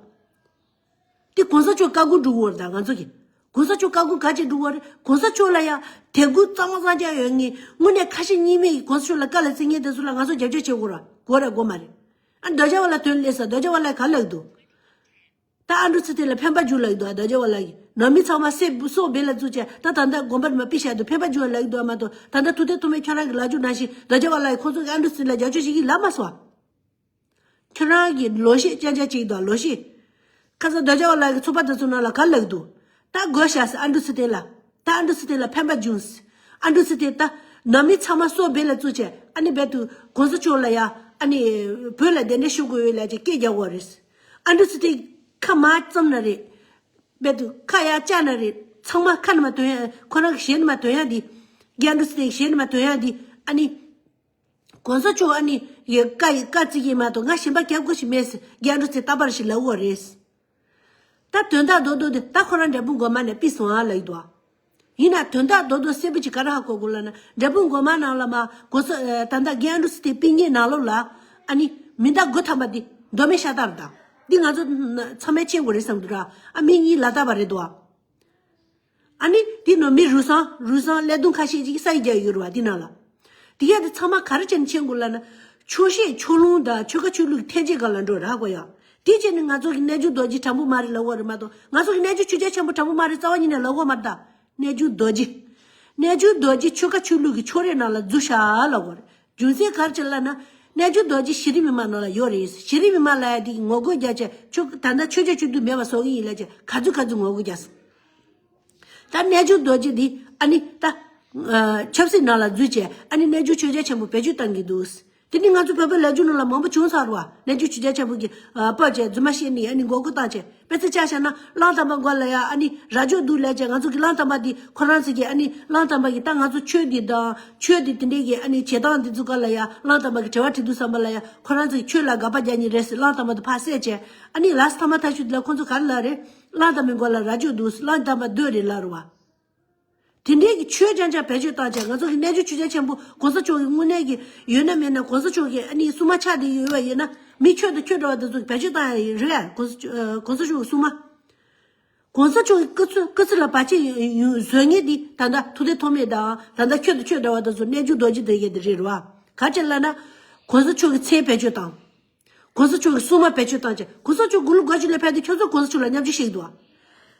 དེ་གོང་ས་མཆོག་བཀའ་བཀོད་འགྲོ་གི་ཡོད་རེད་ད་ང་ཚོ་གི། གོང་ས་མཆོག་བཀའ་བཀོད་ག་ཅིག་འགྲོ་གི་ཡོད་རེད། གོང་ས་མཆོག་ལ་ཡ་དད་གུས་གཙང་མ་གཙང་རྐྱང་ཡོད་ངེས་དངོས་གནས་ཁ་ཞེ་གཉིས་མེད་ཀྱི་གོང་ས་མཆོག་ལ་བཀའ་ལ་བརྩི་མཁན་དེ་ཚོ་ལ་ང་ཚོ་རྒྱབ་སྐྱོར་བྱེད་དགོས་ར་དགོས་ར་དགོས་མ་རེད། ཨ་རྡོ་རྗེ་བ་ལ་དོན་སླེབས་ས་རྡོ་རྗེ་བ་ལ་ག་ལབ་འདུག་ད་ཨ་འབྲུག་ཚེ་བརྟན་ལ་ཕན་པ་འཇུག་ལབ་འདུག་ཨ་རྡོ་རྗེ་བ་ལ་གི་ནང་མི་ཚང་མ་སྲོག་སྦས་ལ་བཙུགས་བྱས་ད་ད་ལྟ་དགོན་པ་རིམ་པ་པི་ཤ་འདུག་ཕན་པ་འཇུག་ལབ་འདུག་ཨ་མ་གཏོགས་ད་ལྟ་ཐུགས་ཐེ་ཐུགས་མེད་ཁྱོད་རང་གི་ལབ་རྒྱུ་ནང་བཞིན་རྡོ་རྗེ་བ་ལ་གི་ཁོང་ཚོ་གི་ཨ་འབྲུག་ཚེ་བརྟན་ལ་རྒྱབ་སྐྱོར་བྱེད་ཀྱི་ལབ་མ་སོང་ཨ། ཁྱོད་རང་གི་ལོ་ཤས་ཅན་ཅན་ཅིག་དང་ལོ་ཤས། ཁ་སང་རྡོ་རྗེ་བ་ལགས་ཀྱི་ཚོགས་པ་དེ་ཚོ་ནང་ལ་ག་ལབ་འདུག་ད་དགོས་ཤག་ཟེར་ཨ་འབྲུག་ཚེ་བརྟན་ལ། ད་ཨ་འབྲུག་ཚེ་བརྟན་ལ་ཕན་པ་འབྱུང་ཟེར། ཨ་འབྲུག་ཚེ་བརྟན་ད་ནང་མི་ཚང་མ་སྲོག་སྦས་ལ་བཙུགས་བྱས་ཨ་ནི་རྦད་དུ་གོང་ས་མཆོག་ལ་ཡ་ཨ་ནི་བོད་ལ་གདན་འདྲེན་ཞུ་དགོས་ཡོད་ལབ་ཅིག་སྐད་རྒྱག་དགོས་རེད། ཨ་འབྲུག་ཚེ་བརྟན་ཁ་མར་བཙུམ་ན་རེད། རྦད་དུ་ཁ་ཡར་བཅག་ན་རེད། ཚང་མ་ཁ་ནས་མར་ཐོན་ཡ་ཁོ་རང་གི་ཞལ་ནས་མར་ཐོན་ཡ་འདི། རྒན་ཨ་འབྲུག་ཚེ་བརྟན་གྱི་ཞལ་ནས་མར་ཐོན་ཡ་འདི་ཨ་ནི། གོང་ས་མཆོག་ཨ་ནི་ཡི་བཀའ་ཡི་བཀའ་བརྩི་གི་མ་གཏོགས་ང་གཞན་པ་རྒྱབ་དགོས་ཤིག་མེད་ཟེར་རྒན་ཨ་འབྲུག་ཚེ་རྟག་པར་ཞིག་ལབ་ཡོད་རེད། ད་དོན་དག་རྡོག་རྡོག་དེ་ད་ཁོ་རང་འབྲས་སྤུངས་སྒོ་མ་ནས་ཕུད་སོང་ཨ་ལབ་ཡི་འདུག་ཨ། ཡིན་ན་དོན་དག་རྡོག་རྡོག་གསལ་པོ་ཅིག་ག་རེ་ཧ་གོ་དགོས་ལབ་ན་འབྲས་སྤུངས་སྒོ་མ་ནང་ལ་མ་གོང་ས་ད་ལྟ་རྒན་ཨ་འབྲུག་ཚེ་བརྟན་ཕུད་མཁན་ནང་ལོགས་ལ་ཨ་ནི་མི་ཟླ་དགུ་ཐམ་པ་འདི་མདོ་སྨད་ཤ་སྟག་རེད་ད། འདི་ང་ཚོ་ཚང་མས་མཁྱེན་དགོས་རེད་བསམ་འདུག་ར། ཨ་མི་གཉིས་ལ་བཏགས་པ་རེད་འདུག་ཨ། ཨ་ནི་དེ་ནང་མི་རུལ་སུངས་རུལ་སུངས་ཀླད་སྟོང་ཁ་ཤས་ཅིག་ས་ཡིག་རྒྱག་ཡོད་རེད་བ་དེ་ནང་ལ། དེ་ག་དེ་ཚང་མ་ག་རེ་བྱས་ནས་མཁྱེན་དགོས་ལབ་ན། ཆོས་བཤད་ཆོས་ལུང་དང་ཆོལ་ཁ་ཆོས་ལུགས་ཀྱི་འཐེན་འཁྱེར་སྒང་ལ་འགྲོ་ར་གོ་ཡ། དེ་བྱས་ནས་ང་ཚོ་གི་རྣལ་འབྱོར་རྡོ་རྗེ་དྲང་པོ་མ་རེད་ལབ་དགོས་རེད་མ་གཏོགས་ང་ཚོ་གི་རྣལ་འབྱོར་ཆོས་རྒྱལ་ཆེན་པོ་དྲང་པོ་མ་རེད་རྩ་བ་ཉིད་ནས་ལབ་དགོས་མ་རེད་ད། རྣལ་འབྱོར་རྡོ་རྗེ། རྣལ་འབྱོར་རྡོ་རྗེ་ཆོལ་ཁ་ཆོས་ལུགས་ཀྱི་ཕྱོགས་རིས་ནང་ལ་འཛུལ་ཤག་ལབ་དགོས་རེད། རྒྱུ་མཚན་ག་རེ་བྱས་ལབ་ན། རྣལ་འབྱོར་རྡོ་རྗེ་གཞི་རིམ་མི་མང་ནང་ལ་ཡོད་རེད། གཞི་རིམ་མི་མང་ལབ་ཡ་དེ་ངོ་རྒོལ་རྒྱག་བྱས་ཆོས་ད་ལྟ་ཆོས་རྒྱལ་ཆོས་འདུལ་མེད་པ་བཟོ་གི་ཡིན་ལབ་བྱས་ག་ཚོད་ག་ཚོད་ངོ་རྒོལ་རྒྱག་སོང་། ད་རྣལ་འབྱོར་རྡོ་རྗེ་འདི་ཨ་ནི་ད་ཆབ་སྲིད་ནང་ལ་འཛུལ་བྱས་ཨ་ནི་རྣལ་འབྱོར་ཆོས་རྒྱལ་ཆེན་པོ་བེད་སྤྱོད་བཏང་གི་འདུག་དེ་ནི་ང་ཚོ་བོད་པའི་ལོ་རྒྱུས་ནང་ལ་མང་པོ་བྱུང་ཚར་བ། རྣལ་འབྱོར་ཆོས་རྒྱལ་ཆེན་པོ་གི་སྤོས་བྱས་རྫུན་མ་བཤད་ནི་ཨ་ནི་མགོ་སྐོར་བཏང་བྱས། དཔེ་ཆ་བཞག་ན་གླང་དར་མ་མགོ་ལ་ཡ་ཨ་ནི་རྭ་ཅོ་འདུག་ལབ་བྱས་ང་ཚོ་གི་གླང་དར་མ་འདི་ཁོ་རང་ཚོ་གི་ཨ་ནི་གླང་དར་མ་གི་ད་ང་ཚོ་ཆོས་འདི་དང་ཆོས་འདི་དེ་འདྲས་གི་ཨ་ནི་བྱེད་སྟངས་འདི་ཚོ་ག་ལ་ཡ་གླང་དར་མ་གི་དྲི་བ་དྲི་དུས་ཙམ་པ་ལ་ཡ་ཁོ་རང་ཚོ་གི་ཆོས་ལ་དགག་པ་རྒྱག་ནི་རེད་ཟེར་གླང་དར་མ་འདི་ཕར་བསད་བྱས་ཨ་ནི་ལ་སི་ཐ་མ་ཐག་ཆོད་འདི་ལ་ཁོ་ཚོ་ག་རེ་ལབ་རེད། གླང་དར་མའི་མགོ་ལ་རྭ་ཅོ་འདུག་གླང་དར་མ་རྡོ་རེད་ལབ་རེད་བ། དེ་འདྲའི་གི་ཆོས་རྐྱང་རྐྱང་བེད་སྤྱོད་བཏང་བྱས་ང་ཚོ་གི་རྣལ་འབྱོར་ཆོས་རྒྱལ་ཆེན་པོ་གོང་ས་མཆོག་གི་དངོས་གནས་ཀྱི་ཡོད་ན་མེད་ན་གོང་ས་མཆོག་གི་ཨ་ནི་སྲུང་མ་ཆགས་བསྡད་ཡོད་པ་ཡིན་ན་མི་ཁྱོད་དང་ཁྱོད་འདྲ་བ་དེ་ཚོ་གི་བེད་སྤྱོད་བཏང་ཡ་ཡིན་རེད། གོང་ས་མཆོག་ཨ་གོང་ས་མཆོག་གི་སྲུང་མ། གོང་ས་མཆོག་གི་སྐུ་ཚེ་སྐུ་ཚེ་ལ་བར་ཆད་ཡོང་བཟོ་མཁན་དེ་ད་ལྟ་ཐུབ་བསྟན་ཐོགས་མེད་དང་ད་ལྟ་ཁྱོད་དང་ཁྱོད་འདྲ་བ་དེ་ཚོ་རྣལ་འབྱོར་རྡོ་རྗེ་དེ་གས་དེ་རེད་རེད་བ། ག་རེ་ལབ་ན། གོང་ས་མཆོག་གི་མཚན་བེད་སྤྱོད་བཏང་། གོང་ས་མཆོག་གི་སྲུང་མ་བེད་སྤྱོད་བཏང་བྱས་གོང་ས་མཆོག་དགུང་ལོ་དགུ་བཅུ་ལ་ཕེབས་དུས་ཁྱོད་ཚོ་གོང་ས་མཆོག་ལ་བརྙས་བཅོས་བྱེད་ཀྱི་འདུག་བ།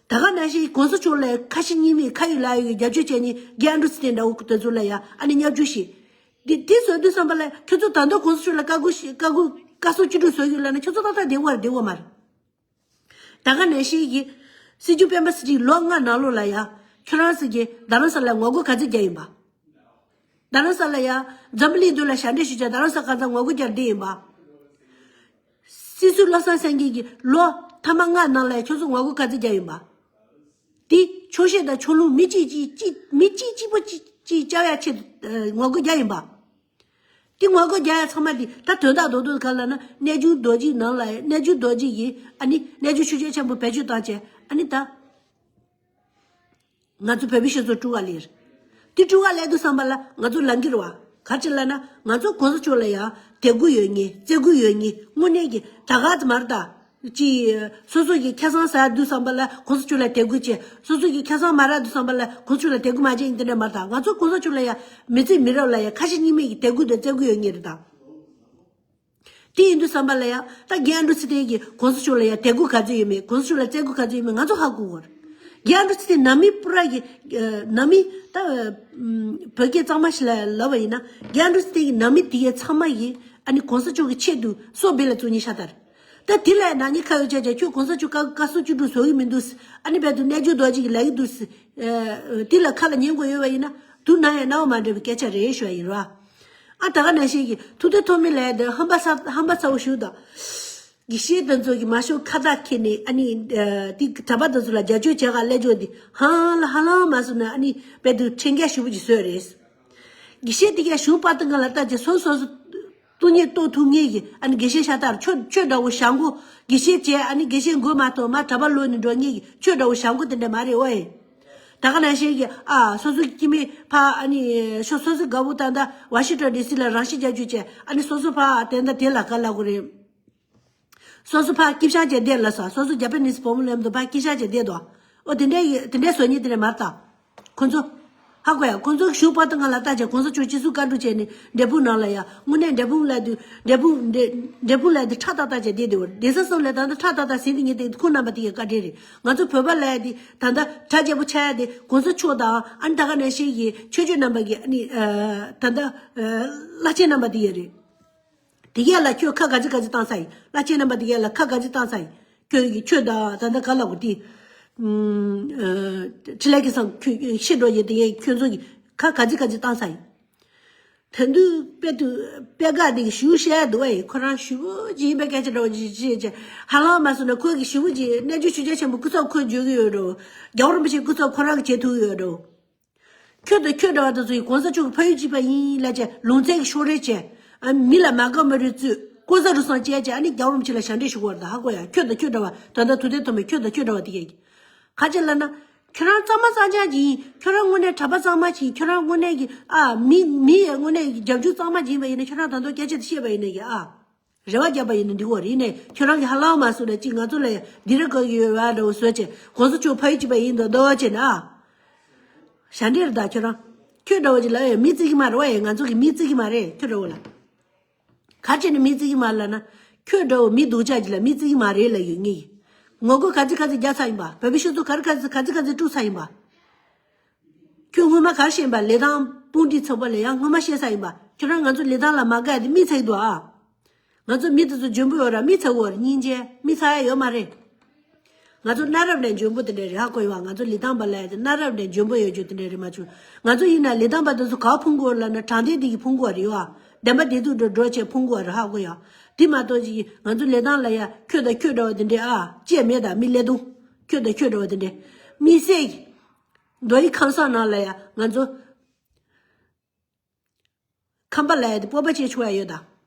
ད་ག་ནང་བཞིན་གོང་ས་མཆོག་ལ་ཁ་ཞེ་གཉིས་མེད་ཁ་ཡོད་ལག་ཡོད་ཀྱི་རྒྱབ་སྐྱོར་བྱས་ནས་རྒན་ཨ་འབྲུག་ཚེ་བརྟན་འདྲ་བོ་དེ་ཚོ་ལ་ཡ་ཨ་ནི་བརྙས་བཅོས་བྱེད། འདི་འདི་བཟོ་དུས་ཙམ་པ་ལ་ཁྱོད་ཚོ་ད་དུང་གོང་ས་མཆོག་ལ་བཀའ་བཀོད་བཀའ་བཀོད་བཀའ་གསུང་ཅི་འདྲ་བཟོ་ཡོད་ལབ་ན་ཁྱོད་ཚོ་ཏག་ཏག་བསྡད་ཡོད་རེད་བསྡད་ཡོད་མ་རེད། ད་ག་ནང་བཞིན་གྱི་སྲིད་སྐྱོང་སྤེན་པ་ཚེ་རིང་ལོ་ལྔ་ནང་ལོགས་ལ་ཡ་ཁྱོད་རང་ཚོ་གིས་རྡ་རམ་ས་ལ་ངོ་རྒོལ་ག་ཚོད་རྒྱག་ཡིན་པ། རྡ་རམ་ས་ལ་ཡ་འཛམ་བུ་གླིང་མདུན་ལ་ཞབས་འདྲེན་ཞུ་བྱས་རྡ་རམ་ས་ག་ཚོད་ངོ་རྒོལ་རྒྱག་བསྡད་ཡིན་པ། སྲིད་ཟུར་བློ་བཟང་སེང་གེ་གིས་ལོ་ཐ་མ་ལྔ་ནང་ལ་ཡ་ཁྱོད་ཚོ་ངོ་རྒོལ་ག་ཚོད་རྒྱག་ཡིན་པ། དེ་ཆོས་བཤད་དང་ཆོས་ལུགས་མི་གཅིག་གཅིག་གཅིག་མི་གཅིག་གཅིག་པོ་གཅིག་གཅིག་བཅའ་ཡ་ཆེད་དུ་ངོ་རྒོལ་རྒྱག་ཡིན་པ། དེ་ངོ་རྒོལ་རྒྱག་ཡ་ཚང་མ་དེ་ད་དོན་དག་རྡོག་རྡོག་ག་ལབ་ན་རྣལ་འབྱོར་རྡོ་རྗེ་ནང་ལ་རྣལ་འབྱོར་རྡོ་རྗེ་ཡིས་ཨ་ནི་རྣལ་འབྱོར་ཆོས་རྒྱལ་ཆེན་པོ་བེད་སྤྱོད་བཏང་བྱས་ཨ་ནི་ད་ང་ཚོ་བོད་མི་སྤྱི་ཚོགས་དཀྲུག་ག་ལེར། དེ་དཀྲུག་ག་ལེར་དུས་ཙམ་པ་ལ་ང་ཚོ་ལབ་ཀྱི་རེད་བ། ག་རེ་ལབ་ན་ང་ཚོ་གོང་ས་མཆོག་ལ་ཡ་དད་གུས་ཡོད་ངེས་བརྩི་གུས་ཡོད་ངེས་དངོས་གནས་ཀྱི་ད་ག་ཙམ་མ་རེད་ད། ཅི། སོ་སོ་གི་ཁ་སང་ཟ་དུས་ཙམ་པ་ལ་གོང་ས་མཆོག་ལ་དད་གུས་བྱས། སོ་སོ་གི་ཁ་སང་མ་རག་དུས་ཙམ་པ་ལ་གོང་ས་མཆོག་ལ་དད་གུས་མ་བྱས་ཡིན་དེ་འདྲ་མ་རེད་ད། ང་ཚོ་གོང་ས་མཆོག་ལ་ཡ་མི་ཚེ་མི་རབས་ལ་ཡ་ཁ་ཞེ་གཉིས་མེད་ཀྱི་དད་གུས་དང་བརྩི་གུས་ཡོད་ངེས་རེད་ད། དེ་ཡིན་དུས་ཙམ་པ་ལ་ཡ་ད་རྒན་ཨ་འབྲུག་ཚེ་བརྟན་གྱིས་གོང་ས་མཆོག་ལ་ཡ་དད་གུས་ག་ཚོད་ཡོད་མེད་གོང་ས་མཆོག་ལ་བརྩི་གུས་ག་ཚོད་ཡོད་མེད་ང་ཚོ་ཧ་གོ་གི་རེད། རྒན་ཨ་འབྲུག་ཚེ་བརྟན་ནང་མི་པུ་ར་གི་ནང་མི་ད་བོད་སྐད་གཙང་མ་ཞིག་ལ་ལབ་པ་ཡིན་ན་རྒན་ཨ་འབྲུག་ཚེ་བརྟན་གྱི་ནང་མི་དེ་གའི་ཚང་མ་ཡིས་ཨ་ནི་གོང་ས་མཆོག་གི་ཆེད་དུ་སྲོག་སྦས་ལ་བཙུགས་ཉེན་ཤ་སྟག་རེད། ད་དེ་ལ་ནག་ཉེས་ཁ་ཡོད་བྱས་བྱས་ཁྱོད་གོང་ས་མཆོག་བཀའ་བཀའ་གསུང་བཅུ་དྲུག་བཟོ་གི་མི་འདུག་ཨ་ནི་བལ་དུ་རྣལ་འབྱོར་རྡོ་རྗེ་གི་ལབ་གི་འདུག་དེ་ལ་ཁ་ལ་ཉན་དགོས་ཡོད་པ་ཡིན་ན་དུ་ན་ཡང་རྣ་བ་མ་འགྲོ་བའི་སྐད་ཆ་རེད་ཞུ་བ་ཡིན་རོ། ཨ་ད་ག་ནང་བཞིན་གྱི་ཐུབ་བསྟན་ཐོགས་མེད་ལབ་ཡ་དེ་ཧམ་པ་ཚ་ཧམ་པ་ཚ་བོ་ཞུ་དང་། དགེ་བཤེས་དེ་ཚོ་གི་མ་ཤོག་ཁ་བཏགས་ཁྱེར་ནས་ཨ་ནི་དེ་གྲྭ་པ་དེ་ཚོ་ལ་རྒྱབ་སྐྱོར་བྱེད་ག་སླེབས་ཆོག་དེ་ཧང་ལ་ཧ་ལམ་མ་སོང་ན་ཨ་ནི་བལ་དུ་ཁྲིམས་འགལ་ཞུ་བ་ཅིག་བཟོས་རེད། དགེ་བཤེས་དེ་གས་གཞུང་པ་དང་ང་ལ་ལྟ་ཅེས་སོ་སོ་སོ་སྟོང་ཉིད་རྟོགས་ཐུབ་ངེས་ཀྱི་ཨ་ནི་དགེ་བཤེས་ཤ་སྟག་ཁྱོད་ཁྱོད་འདྲ་བོ་བྱ་མགོ་དགེ་བཤེས་བྱས་ཨ་ནི་དགེ་བཤེས་མགོ་མ་ཐོག་མ་གྲྭ་པ་ལོག་ནས་འགྲོ་ངེས་ཀྱི་ཁྱོད་འདྲ་བོ་བྱ་མགོ་དེ་འདྲ་མ་རེད་ཨོ་ཨེ། ད་ག་ནང་བཞིན་གྱི་ཨ་སོ་སོ་སྐྱེ་དམན་ཕ་ཨ་ནི་ཤོ་སོ་སོ་དགའ་བོ་ད་ལྟ་ཝ་ཤིང་ཊོན་ཌི་སི་ལ་རང་ཤི་རྒྱག་རྒྱུ་བྱས་ཨ་ནི་སོ་སོ་ཕ་དེ་འདྲ་དེ་ལ་ག་ལ་གོ་རེད། སོ་སོ་ཕ་སྐྱིད་ཤག་བྱས་བསྡད་ལ་ས་སོ་སོ་རྒྱ་པ་ནི་སི་བུ་མོ་ལམ་དུ་ཕ་སྐྱིད་ཤག་བྱས་བསྡད་དོ། ཨོ་དེ་འདྲ་ཡི་དེ་འདྲ་བཟོ་ཉེས་དེ་འདྲ་མ་རེད་ད། ཁོ་ཚོ། ཧ་གོ་ཡ་ཁོ་ཚོ་གཞུང་པ་དང་ང་ལ་ལྟ་བྱས་གོང་ས་མཆོག་སྤྱི་ཟུར་བཀའ་འཁྲོལ་བྱས་ནས་འབྲས་སྤུངས་ནང་ལ་ཡ་དངོས་གནས་འབྲས་སྤུངས་ལ་དུ་འབྲས་སྤུངས་འབྲས་འབྲས་སྤུངས་ལ་དུ་ཁྲག་ཏག་ཏག་བྱས་བསྡད་དེ་བར་གདན་ས་གསུམ་ལ་ད་ལྟ་ཁྲག་ཏག་ཏག་ཟིན་དེ་ངེས་དེ་ཁོང་རྣམ་པ་དེ་ཡི་བཀའ་དྲིན་རེད། ང་ཚོ་བོད་པ་ལ་ཡ་དེ་ད་ལྟ་གྲ་རྒྱས་པོ་ཆགས་ཡ་དེ་གོང་ས་མཆོག་དང་ཨ་ནི་ད་ག་ནང་བཞིན་གྱི་ཆོས་བརྒྱུད་རྣམ་པ་གི་ཨ་ནི་ད་ལྟ་བླ་ཆེན་རྣམ་པ་དེ་ཡི་རེད། དེ་གས་ལ་ཁྱོད་ཁ་ག་ཚི་ག་ཚི་བཏང་ས་ཡིན། བླ་ཆེན་རྣམ་པ་དེ་གས་ལ་ཁ་ག་ཚི་བཏང་ས་ཡིན། ཁྱོད་ཀྱི་ཆོས་དང་ད་ལྟ་ག་ལ་གོ་དེ། ཁྲི་ལས་ཀྱི་སང་ཁྱོད་ཤི་འགྲོ་ཡི་དེ་གས་ཁྱོད་ཚོ་གི་ཁ་ག་ཚི་ག་ཚི་བཏང་ས་ཡིན། ད་དུང་དཔེ་དུ་དཔེ་ག་དེ་གི་ཞུ་བཤད་འདུག་ཨེ་ཁོ་རང་ཞུ་བོ་ཅི་ཡིན་པའི་སྐད་ཆ་འདྲ་བོ་ཅི་ཅི་ཅི་ཧ་ལམ་མ་སོང་ན་ཁོ་གི་ཞུ་བོ་ཅི་རྣལ་འབྱོར་ཆོས་རྒྱལ་ཆེན་པོ་སྐུ་ཚབ་ཁོས་བརྗོད་གི་ཡོད་འགྲོ། རྒྱལ་བ་རིན་པོ་ཆེ་སྐུ་ཚབ་ཁོ་རང་གི་བྱེད་ཐུབ་ཡོད་འགྲོ། ཁྱོད་དང་ཁྱོད་འདྲ་བ་དེ་ཚོ་ཡིས་གོང་ས་མཆོག་གི་ཕ་ཡུལ་གཅིག་པ་ཡིན་ལབ་བྱས་ལུང་ཚན་གྱི་ཕྱོགས་རེས་བྱས། ཨ་མི་ལ་མ་དགའ་མི་རུ་བཙུད་ལྐོག་ཟ་རུལ་སུངས་བྱས་བྱས་ཨ་ནི་རྒྱལ་བ་རིན་པོ་ཆེ་ལ་ཞབས་འདྲེན་ཞུ་དགོས་རེད་ད་ཧ་གོ་ཡ། ཁྱོད་དང་ཁྱོད་འདྲ་བ་ད་ལྟ་ཐུབ་བསྟན་ཐོགས་མེད་ཁྱོད་དང་ཁྱོད་འདྲ་བ་དེ་གས་ཀྱི་ཁ་ཆེ་ལབ་ན། ཁྱོད་རང་གཙང་མ་གཙང་རྐྱང་ཅིག་ཡིན། ཁྱོད་རང་དངོས་གནས་གྲྭ་པ་གཙང་མ་ཅིག་ཁྱོད་རང་དངོས་གནས་ཀྱི་ཨ་མི་མི་ཡི་དངོས་གནས་ཀྱི་རྒྱབ་སྐྱོར་གཙང་མ་ཅིག་ཡིན་པ་ཡིན་ན་ཁྱོད་རང་ད་དུང་སྐད་ཆ་དེ་བཤད་པ་ཡིན་ན་གི་ཨ། རེ་བ་བརྒྱབ་པ་ཡིན་ན་འགྲིག་གོ་རེད་ནས། ཁྱོད་རང་གི་ཧ་ལམ་མ་སོང་ན་ཅིག་ང་ཚོ་ལ་ཡ་འདི་རེ་གོ་གི་ཡོད་བ་འདྲ་བོ་བཟོས་བྱས་གོང་ས་མཆོག་ཕ་ཡུལ་གཅིག་པ་ཡིན་འདུག་འདོད་བ་བྱས་ན་ཨ། ཞབས་འདྲེན་རེད་ད་ཁྱོད་རང་། ཁྱོད་འདྲ་བོ་ཅིག་ལ་ཡ་མི་བརྩི་གི་མ་རེད་བ་ཡ། ང་ཚོ་གི་མི་བརྩི་གི་མ་རེད་ཁྱོད་འདྲ་བོ་ལ། ག་རེ་བྱས་ནས་མི་བརྩི་གི་མ་རེད་ལབ་ན། ཁྱོད་འདྲ་བོ་མི་སྡུག་ཅག་ཅིག་ལ་མི་བརྩི་གི་མ་རེད་ལབ་ཡོད་ངེས་ཡིན། ངོ་རྒོལ་ག་ཚོད་ག་ཚོད་རྒྱག་ཚར་ཡིན་པ། བོད་པའི་སྤྱི་ཚོགས་ག་རེ་ག་ཚོད་ག་ཚོད་ག་ཚོད་དཀྲུགས་ཚར་ཡིན་པ། ཁྱོད་སྔོན་མ་ག་རེ་བཤད་ཡིན་པ། ལི་ཐང་དཔུང་སྒྲིག་ཚོགས་པ་ལ་ཡང་སྔོན་མ་བཤད་ས་ཡིན་པ། ཁྱོད་རང་ང་ཚོ་ལི་ཐང་ལ་མ་དགའ་དེ་མི་ཚེ་གི་འདུག་ཨ། ང་ཚོ་མི་དེ་ཚོ་འཇོན་པོ་ཡོད་ར་མི་ཚེ་གི་ཡོད་ར་སྙིང་རྗེ་མི་ཚ་ཡ་ཡོད་མ་རེད། ང་ཚོ་གནའ་རབས་ནས་འཇོན་པོ་དེ་འདྲ་རེད་ཧ་གོ་ཡོད་ཨ། ང་ཚོ་ལི་ཐང་པ་ལ་ཡ་དེ་གནའ་རབས་ནས་འཇོན་པོ་ཡོད་རྒྱུ་དེ་འདྲ་རེད་མ་བྱུང་། ང་ཚོ་ཡིན་ན་ལི་ཐང་པ་དེ་ཚོ་ག་ཕུང་གི་ཡོད་ལབ་ན་དྲང་བདེན་དེ་གི་ཕུང་གི་ཡོད་རེད་ཨ། བདེན་པ་བདེན་ཐུག་འགྲོ་འགྲོ་བྱས་ཕུང་གི་ཡོད་རེད་ཧ་གོ་ཡོད། དེ་མ་གཏོགས་ཅིག་ང་ཚོ་ལི་ཐང་ལ་ཡ་ཁྱོད་དང་ཁྱོད་འདྲ་བ་དེ་འདྲ་ཨ་ཅེས་མེད་ད་མི་ལས་དུང་ཁྱོད་དང་ཁྱོད་འདྲ་བ་དེ་འདྲ་མི་སེ་གི། མདོ་ཡི་ཁམས་སངས་ནང་ལ་ཡ་ང་ཚོ་ཁམས་པ་ལབ་ཡ་དེ་སྤོབས་པ་བྱེད་ཆོག་ཡ་ཡོད་ད།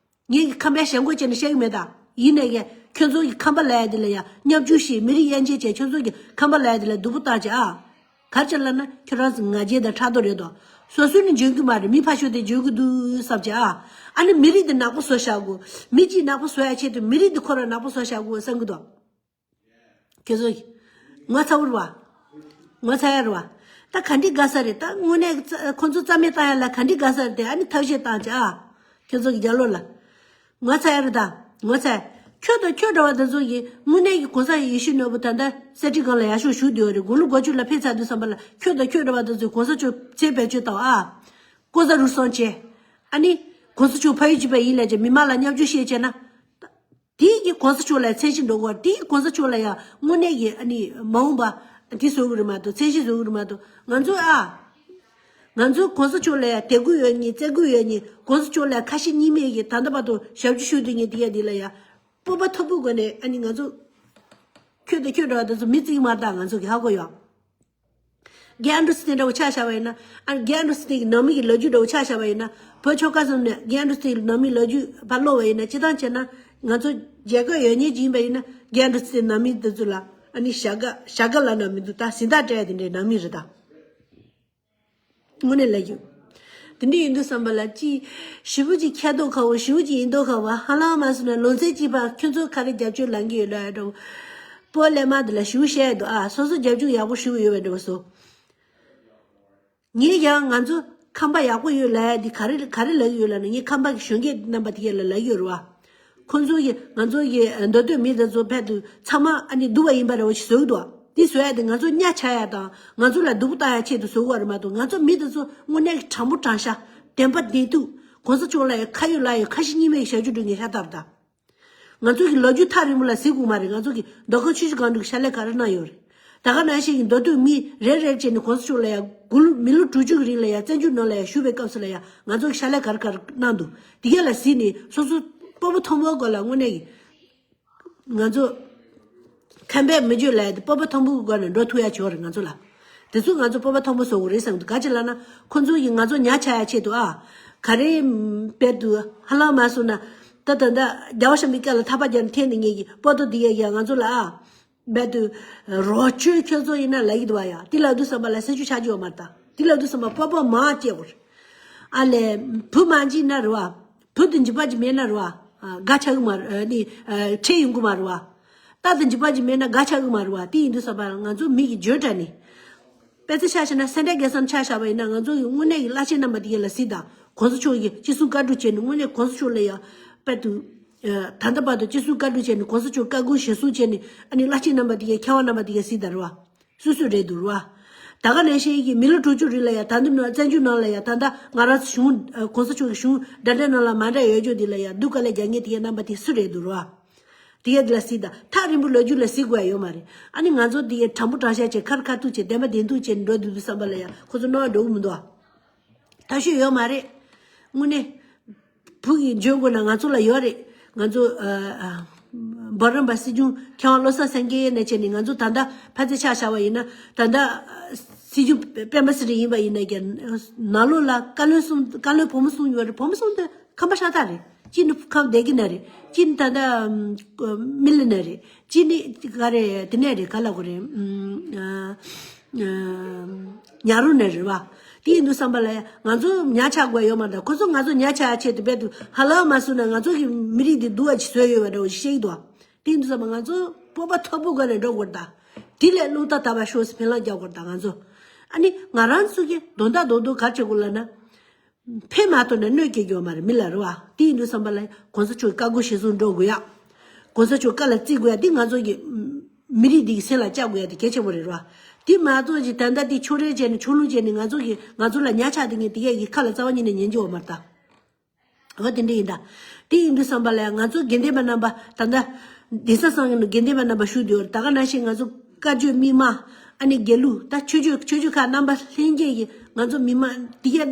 ངས་ཀྱི་ཁམས་པའི་ཞེན་ཁོག་བྱས་ནས་བཤད་ཀྱི་མེད་ད། ཡིན་ནས་ཀྱི་ཁྱོད་ཚོ་གི་ཁམས་པ་ལབ་ཡ་དེ་ལ་ཡ་བརྙས་བཅོས་བྱས་མི་རིགས་དབྱེ་འབྱེད་བྱས་ཁྱོད་ཚོ་གི་ཁམས་པ་ལབ་ཡ་དེ་ལ་སྡུག་པོ་བཏང་བྱས་ཨ། ག་རེ་བྱས་ལབ་ན་ཁྱོད་རང་ཚོ་ང་རྒྱལ་དང་ཕྲག་དོག་རེད་དོ། སོ་སོ་ནི་འཇོན་གྱི་མ་རེད། མི་ཕ་ཤོ་དེ་འཇོན་གྱི་འདུག་བསམ་བྱས་ཨ། ཨ་ནི་མི་རིགས་དེ་ནག་པོ་བཟོ་བཞག་དགོས། མི་གཅིག་ནག་པོ་བཟོ་ཡ་ཆེད་དུ་མི་རིགས་དེ་ཁོ་རང་ནག་པོ་བཟོ་བཞག་དགོས་བསམ་གྱི་འདུག་ཁྱོད་ཚོ་ངོ་ཚ་བོར་བ། ངོ་ཚ་ཡ་རུ་བ། ད་ག་འདྲི་དགའ་ས་རེད། ད་དངོས་གནས་ཁོ་ཚོ་རྩ་མེད་བཏང་ཡ་ལ་ག་འདྲི་དགའ་ས་རེད་དེ། ཨ་ནི་ཐབས་ཤེས་བཏང་བྱས་ཨ། ཁྱོད་ཚོ་གི་རྒྱ་ལོ་ལ། ངོ་ཚ་ཡ་རུ་ད། ངོ་ཚ། ཁྱོད་དང་ཁྱོད་འདྲ་བ་དེ་ཚོ་གི་དངོས་གནས་ཀྱི་གོང་ས་ཡེ་ཤེས་ནོར་བུ་ད་ལྟ་གསེར་ཁྲི་སྒང་ལ་ཡར་ཞུ་ཞུ་བསྡད་ཡོད་རེད། དགུང་ལོ་དགུ་བཅུ་ལ་ཕེབས་ཚར་དུས་བསམ་པ་ལ་ཁྱོད་དང་ཁྱོད་འདྲ་བ་དེ་ཚོས་གོང་ས་མཆོག་མཚན་བེད་སྤྱོད་བཏང་ཨ། ལྐོག་ཟ་རུལ་སུངས་བྱས། ཨ་ནི། གོང་ས་མཆོག་ཕ་ཡུལ་གཅིག་པ་ཡིན་ལབ་བྱས་མི་མང་ལ་བརྙས་བཅོས་བཤད་བྱས་ན། དེའི་གི་གོང་ས་མཆོག་ལ་མཚན་གཞི་འགྲོ་གི་བ། དེའི་གོང་ས་མཆོག་ལ་ཡང་དངོས་གནས་ཀྱི་ཨ་ནི་མ་འོངས་པ་དེ་བཟོ་གི་རེད་མ་གཏོགས། མཚན་གཞི་བཟོ་གི་རེད་མ་གཏོགས། ང་ཚོ་ཨ། ང་ཚོ་གོང་ས་མཆོག་ལ་ཡང་དད་གུས་ཡོད་མཁན་བརྩི་གུས་ཡོད་མཁན། གོང་ས་མཆོག་ལ་ཡང་ཁ་ཞེ་གཉིས་མེད་ཀྱི་ད་ལྟ་བར་དུ་ཞབས་ཕྱི་ཞུ་སྡོད་མཁན་དེ་ག་དེ་ལ་ཡང་སྤོབས་པ་མཐོ་པོའི་སྒོ་ནས་ཨ་ནི་ང་ཚོ་ཁྱོད་དང་ཁྱོད་འདྲ་བ་དེ་ཚོ་མི་བརྩི་གི་མ་རེད་ད། ང་ཚོ་གི་ཧ་གོ་ཡོད། རྒན་ཨན་ཌར་སི་ཊན་འདྲ་བོ་ཆ་བཞག་པ་ཡིན་ན། ཨ་རྒན་ཨན་ཌར་སི་ཊན་གྱི་ནང་མི་གི་ལོ་རྒྱུས་འདྲ་བོ་ཆ་བཞག་པ་ཡིན་ན། བོད་ཆོལ་ཁ་གསུམ་ནས་རྒན་ཨན་ཌར་སི་ཊན་གྱི་ནང་མི་ལོ་རྒྱུས་ཕར་ཀློག་པ་ཡིན་ན། སྤྱིར་བཏང་བྱས་ན་ང་ཚོ་རྒྱལ་ཁབ་ཡོད་མཁན་ཅིག་ཡིན་པ་ཡིན་ན། རྒན་ཨན་ཌར་སི་ཊན་ནང་མི་དེ་ཚོ་ལ་ཨ་ནི་ཞྭ་སྒ་ཞྭ་སྒ་ལབ་ན་མི་འདུག་ད་ཟིན་བྲིས་སྤྲད་དེ་འདྲའི་ནང་མི་རེད་ད། དངོས་གནས་ལབ་རྒྱུ། དེ་འདྲ་ཡིན་དུས་བསམ་པ་ལ་ཅི། ཞེ་པོ་ཅིག་ཁྱད་མདོག་ཁ་བོ། ཞེ་པོ་ཅིག་ཡིན་མདོག་ཁ་བོ། ཧ་ལམ་མ་སོང་ན་ལོ་ཚད་གཅིག་པ་ཁྱོད་ཚོ་ག་རེ་རྒྱབ་སྐྱོར་ལངས་ཀྱི་ཡོད་ལ་འགྲོ། སྤོ་ལས་མ་དེ་ལ་ཞུ་བཤད་འདུག་ཨ། སོ་སོ་རྒྱབ་སྐྱོར་ཡག་པོ་ཞུ་གི་ཡོད་པའི་འགྲོ་སོ། ངས་ཀྱང་ང་ཚོ་ཁམས་པ་ཡག་པོ་ཡོད་ལབ་ཡ་འདི་ག་རེ་ག་རེ་ལབ་ཀྱི་ཡོད་ལབ་ན། ངས་ཁམས་པ་གི་གཞོན་སྐྱེས་རྣམ་པ་དེ་གས་ལ་ལབ་ཀྱི་ཡོད་རེད་བ། ཁོང་ཚོ་གི་ང་ཚོ་གི་མདོ་སྟོད་མི་དེ་ཚོ་ཕེབས་དུས་ཚང་མ་ཨ་ནི་སྡུག་པ་ཡིན་པ་འདྲ་བོ་ཞིག་བཟོ་གི་འདུག་བ། འདི་བཟོ་ཡ་དེ་ང་ཚོ་གཉའ་ཆག་ཡ་དང་ང་ཚོ་ལ་སྡུག་པོ་བཏང་ཡ་ཆེད་དུ་བཟོ་གི་བ་རེད་མ་གཏོགས། ང་ཚོ་མི་དེ་ཚོ་དངོས་གནས་ཀྱི་དྲང་པོ་དྲང་བཞག་བདེན་པ་བདེན་ཐུག་གོང་ས་མཆོག་ལ་ཡང་ཁ་ཡོད་ལག་ཡོད་ཁ་ཞེ་གཉིས་མེད་ཞབས་ཞུ་སྒྲུབ་མཁན་ཤ་སྟག་རེད་ད། ང་ཚོ་གི་ལོ་རྒྱུས་ཐག་རིང་པོ་ལ་གཟིགས་དགོས་མ་རེད། ང་ཚོ་གི་མདོ་ཁམས་ཆུ་བཞི་སྒང་དྲུག་གི་ཕྱག་ལས་ག་རེ་གནང་ཡོད་རེད། ད་ག་ནང་བཞིན་གྱི་མདོ་སྟོད་མི་རེ་རེ་བྱས་ནས་གོང་ས་མཆོག་ལ་ཡང་དགུང་ལོ་མི་ལོ་དྲུག་ཅུ་གི་རིང་ལ་ཡང་བཙན་བྱོལ་ནང་ལ་ཡང་བཞུགས་པའི་སྐབས་སུ་ལ་ཡང་ང་ཚོ་གི་ཕྱག་ལས་ག་རེ་ག་རེ་གནང་འདུག་དེ་ག་ལ་གཟིགས་ནས་སོ་སོ་སྤོབས་པ་མཐོན་པོའི་སྒོ་ལ་དངོས་གནས་ཀྱི་ང་ཚོ་ཁམས་པས་མི་བརྗོད་ལབ་ཡ་དེ་སྤོབས་པ་མཐོན་པོའི་སྒོ་ནས་འགྲོ་ཐུབ་ཡ་བྱོས་རེད། ང་ཚོ་ལ་དེ་ཚོ་ང་ཚོ་སྤོབས་པ་མཐོན་པོ་བཟོ་དགོས་རེད་བསམ་འདུག་ག་ཅི་ལབ་ན་ཁོ་ཚོ་ཡིས་ང་ཚོ་ཉག་ཆག་ཡ་ཆེད་དུ་ཨ་ག་རེ་དཔེ་དུ་ཧ་ལམ་མ་སོང་ན་ད་ད་ད་རྒྱལ་བ་ཤམ་པའི་སྐད་ལ་ཐག་པ་རྒྱབ་ནས་འཐེན་ནས་ངེད་ཀྱི་སྤོ་ཏོ་འདི་ཡ་ཡ་ང་ཚོ་ལ་ཨ། རྦད་དུ་རོགས་ཆོས་ཁྱོད་ཚོ་ཡིན་ན་ལབ་ཀྱི་འདུག་བ་ཡ། དེ་ལབ་དུས་ཙམ་པ་ལ་སེམས་ཤུགས་ཆག་རྒྱུ་ཡོད་མ་རེད་ད། དེ་ལབ་དུས་ཙམ་པ་སྤོབས་པ་མང་བ་སྐྱེ་དགོས་རེད། ཨ་ལས་བུ་མ་འཇིགས་ན་རེད་བ། བུ་དང་འཇིགས་པ་ཅིག་མེད་ན་རེད་བ། དགའ་ཆགས་ཀྱི་མ་རེད་ནི། ཁྲེལ་ཡོང་གི་མ་རེད་བ། རྟ་དང་འཇིགས་པ་ཅིག་མེད་ན་དགའ་ཆགས་ཀྱི་མ་རེད་བ། དེ་ཡིན་དུས་ཙམ་པ་ང་ཚོ་མི་གི་འཇོན་དྲགས་ནི། དཔེ་ཆ་ཆ་བཞག་ན་སེ་འབྲས་དགེ་གསུམ་ཆ་བཞག་པ་ཡིན་ན་ང་ཚོ་ཡི་དངོས་གནས་ཀྱི་བླ་ཆེན་རྣམ་པ་དེ་ག་ལ་གཟིགས་དང་གོང་ས་མཆོག་གིས་ཅི་གསུང་བཀའ་སྒྲུབ་བྱས་ནས་དངོས་གནས་གོང་ས་མཆོག་ལ་ཡང་དཔེ་དུ། ད་ལྟ་བར་དུ་ཅི་གསུང་བཀའ་སྒྲུབ་བྱས་ནས་གོང་ས་མཆོག་བཀའ་དགོངས་གཞིར་བཟུང་བྱས་ནས་ཨ་ནི་བླ་ཆེན་རྣམ་པ་དེ་ག་མཁས་དབང་རྣམ་པ་དེ་ག་གཟིགས་དང་རེད་བ། སུ་སུ་རེད་འདུག་རེད་བ། ད་ག་ནང་བཞིན་གྱི་མི་ལོ་དྲུག་ཅུ་རིང་ལ་ཡང་ད་འདི་ནང་བཙན་བྱོལ་ནང་ལ་ཡང་ད་ལྟ་ང་རང་ཚོ་གཞུང་གོང་ས་མཆོག་གི་གཞུང་འདྲ་འདྲ་ནང་ལ་མ་འདྲ་ཡོད་རྒྱུ་དེ་ལ་ཡང་སྡུག་དཀའ་ལས་རྒྱག་མཁན་དེ་ག་རྣམ་པ་དེ་སུ་རེད་འདུག་རེད་བ། དེ་ག་དེ་ལ་གཟིགས་དང་ཐག་རིང་པོ་ལོ་རྒྱུས་ལ་གཟིགས་དགོས་ཡ་ཡོད་མ་རེད། ཨ་ནི་ང་ཚོ་དེ་ག་དྲང་པོ་དྲང་བཞག་བྱས་ཁ་རི་ཁ་ཐུག་བྱས་བདེན་པ་བདེན་ཐུག་བྱས་འགྲོ་འདུག་འདུག་བསམ་པ་ལ་ཡང་ཁོ་ཚོ་རྣོ་བ་འགྲོ་གི་མི་འདུག་ཨ། ཐབས་ཤེས་ཡོད་མ་རེད། དངོས་གནས། བུ་གི་འཇོན་དགོས་ན་ང་ཚོ་ལ་ཡོད་རེད། ང་ཚོ་ཨ་ཨ་འབུམ་རམས་པ་སྲིད་སྐྱོང་མཁས་དབང་བློ་བཟང་སེང་གེ་ནས་བྱས་ནས་ང་ཚོ་ད་ལྟ་ཕལ་ཆེར་ཆ་བཞག་པ་ཡིན་ན་ད་ལྟ་སྲིད་སྐྱོང་སྤེན་པ་ཚེ་རིང་ཡིན་པ་ཡིན་ན་ཀྱང་ནང་ལོགས་ལ་བཀའ་བློན་གསུམ་བཀའ་བློན་བུ་མོ་གསུམ་ཡོད་རེད། བུ་མོ་གསུམ་དེ་ཁམས་པ་ཤ་སྟག་རེད། གཅིག་ནི་ཁམས་སྡེ་དགེ་ནས་རེད། གཅིག་ནི་ད་ལྟ་མི་ལི་ནས་རེད། གཅིག་ནི་ག་རེ་དེ་ནས་རེད། ག་ལ་གོ་རེད། ཉ་རོ་ནས་རེད་བ། དེ་ཡིན་དུས་བསམ་པ་ལ་ང་ཚོ་ཉག་ཆག་དགོས་ཡོད་མ་རེད། ཁོ་ཚོ་ང་ཚོ་ཉག་ཆག་ཆེད་དུ་རྦད་དུ་ཧ་ལམ་མ་བཟོས་ན་ང་ཚོ་གི་མི་རིགས་འདི་སྡུག་པ་ཅིག་བཟོས་ཡོད་པ་འདྲ་བོ་ཞིག་བཤད་ཀྱི་འདུག་དེ་ཡིན་དུས་བསམ་པ་ང་ཚོ་སྤོབས་པ་མཐོ་པོ་སྒོ་ནས་འགྲོ་དགོས་རེད་ད། དེ་ལས་རླུང་རྟ་དར་བ་ཤོག་ཟེར་འཕེན་ལམ་རྒྱག་དགོས་རེད་ད་ང་ཚོ། ཨ་ནི་ང་རང་ཚོ་གི་དོན་དག་རྡོག་རྡོག་ག་རེ་བྱེད་དགོས་ལབ་ན། ཕན་མ་ཐོགས་ན་གནོད་སྐྱེལ་རྒྱུ་མ་རེད་མི་ལ་རེད་བ། དེ་ཡིན་དུས་བསམ་པ་ལ་གོང་ས་མཆོག་བཀའ་དགོངས་གཞིར་བཟུང་འགྲོ་དགོས་ཡ། གོང་ས་མཆོག་བཀའ་ལ་བརྩི་དགོས་ཡ་དེ་ང་ཚོ་གི་མི་རིགས་འདི་གི་སེམས་ལ་བཅངས་དགོས་ཡ་དེ་གལ་ཆེན་པོ་རེད་བ། དེ་མ་གཏོགས་ཀྱི་ད་ལྟ་དེ་ཕྱོགས་རིས་བྱས་ནས་ཕྱོགས་ལྷུང་བྱས་ནས་ང་ཚོ་གི་ང་ཚོ་ལ་ཉག་ཆག་དེ་ངས་དེ་གས་ཀྱི་ཁ་ལ་རྩ་བ་ཉིད་ནས་ཉན་གྱི་ཡོད་མ་རེད་ད། འོ་དེ་འདྲ་ཡིན་ད། དེ་ཡིན་དུས་བསམ་པ་ལ་ང་ཚོ་དགེ་འདུན་པ་རྣམ་པ་ད་ལྟ་གདན་ས་ཚང་གི་ནང་དགེ་འདུན་པ་རྣམ་པ་བཞུགས་བསྡད་ཡོད་རེད། ད་ག་ནང་བཞིན་ང་ཚོ་བཀའ་བརྒྱུད་མི་མང་ཨ་ནི་དགེ་ལུགས་ད་ཆོས་བརྒྱུད་ཆོས་བརྒྱུད་ཁག་རྣམ་པ་ལྷན་རྒྱས་ཀྱི་ང་ཚོ་མི་མང་དེ་གས།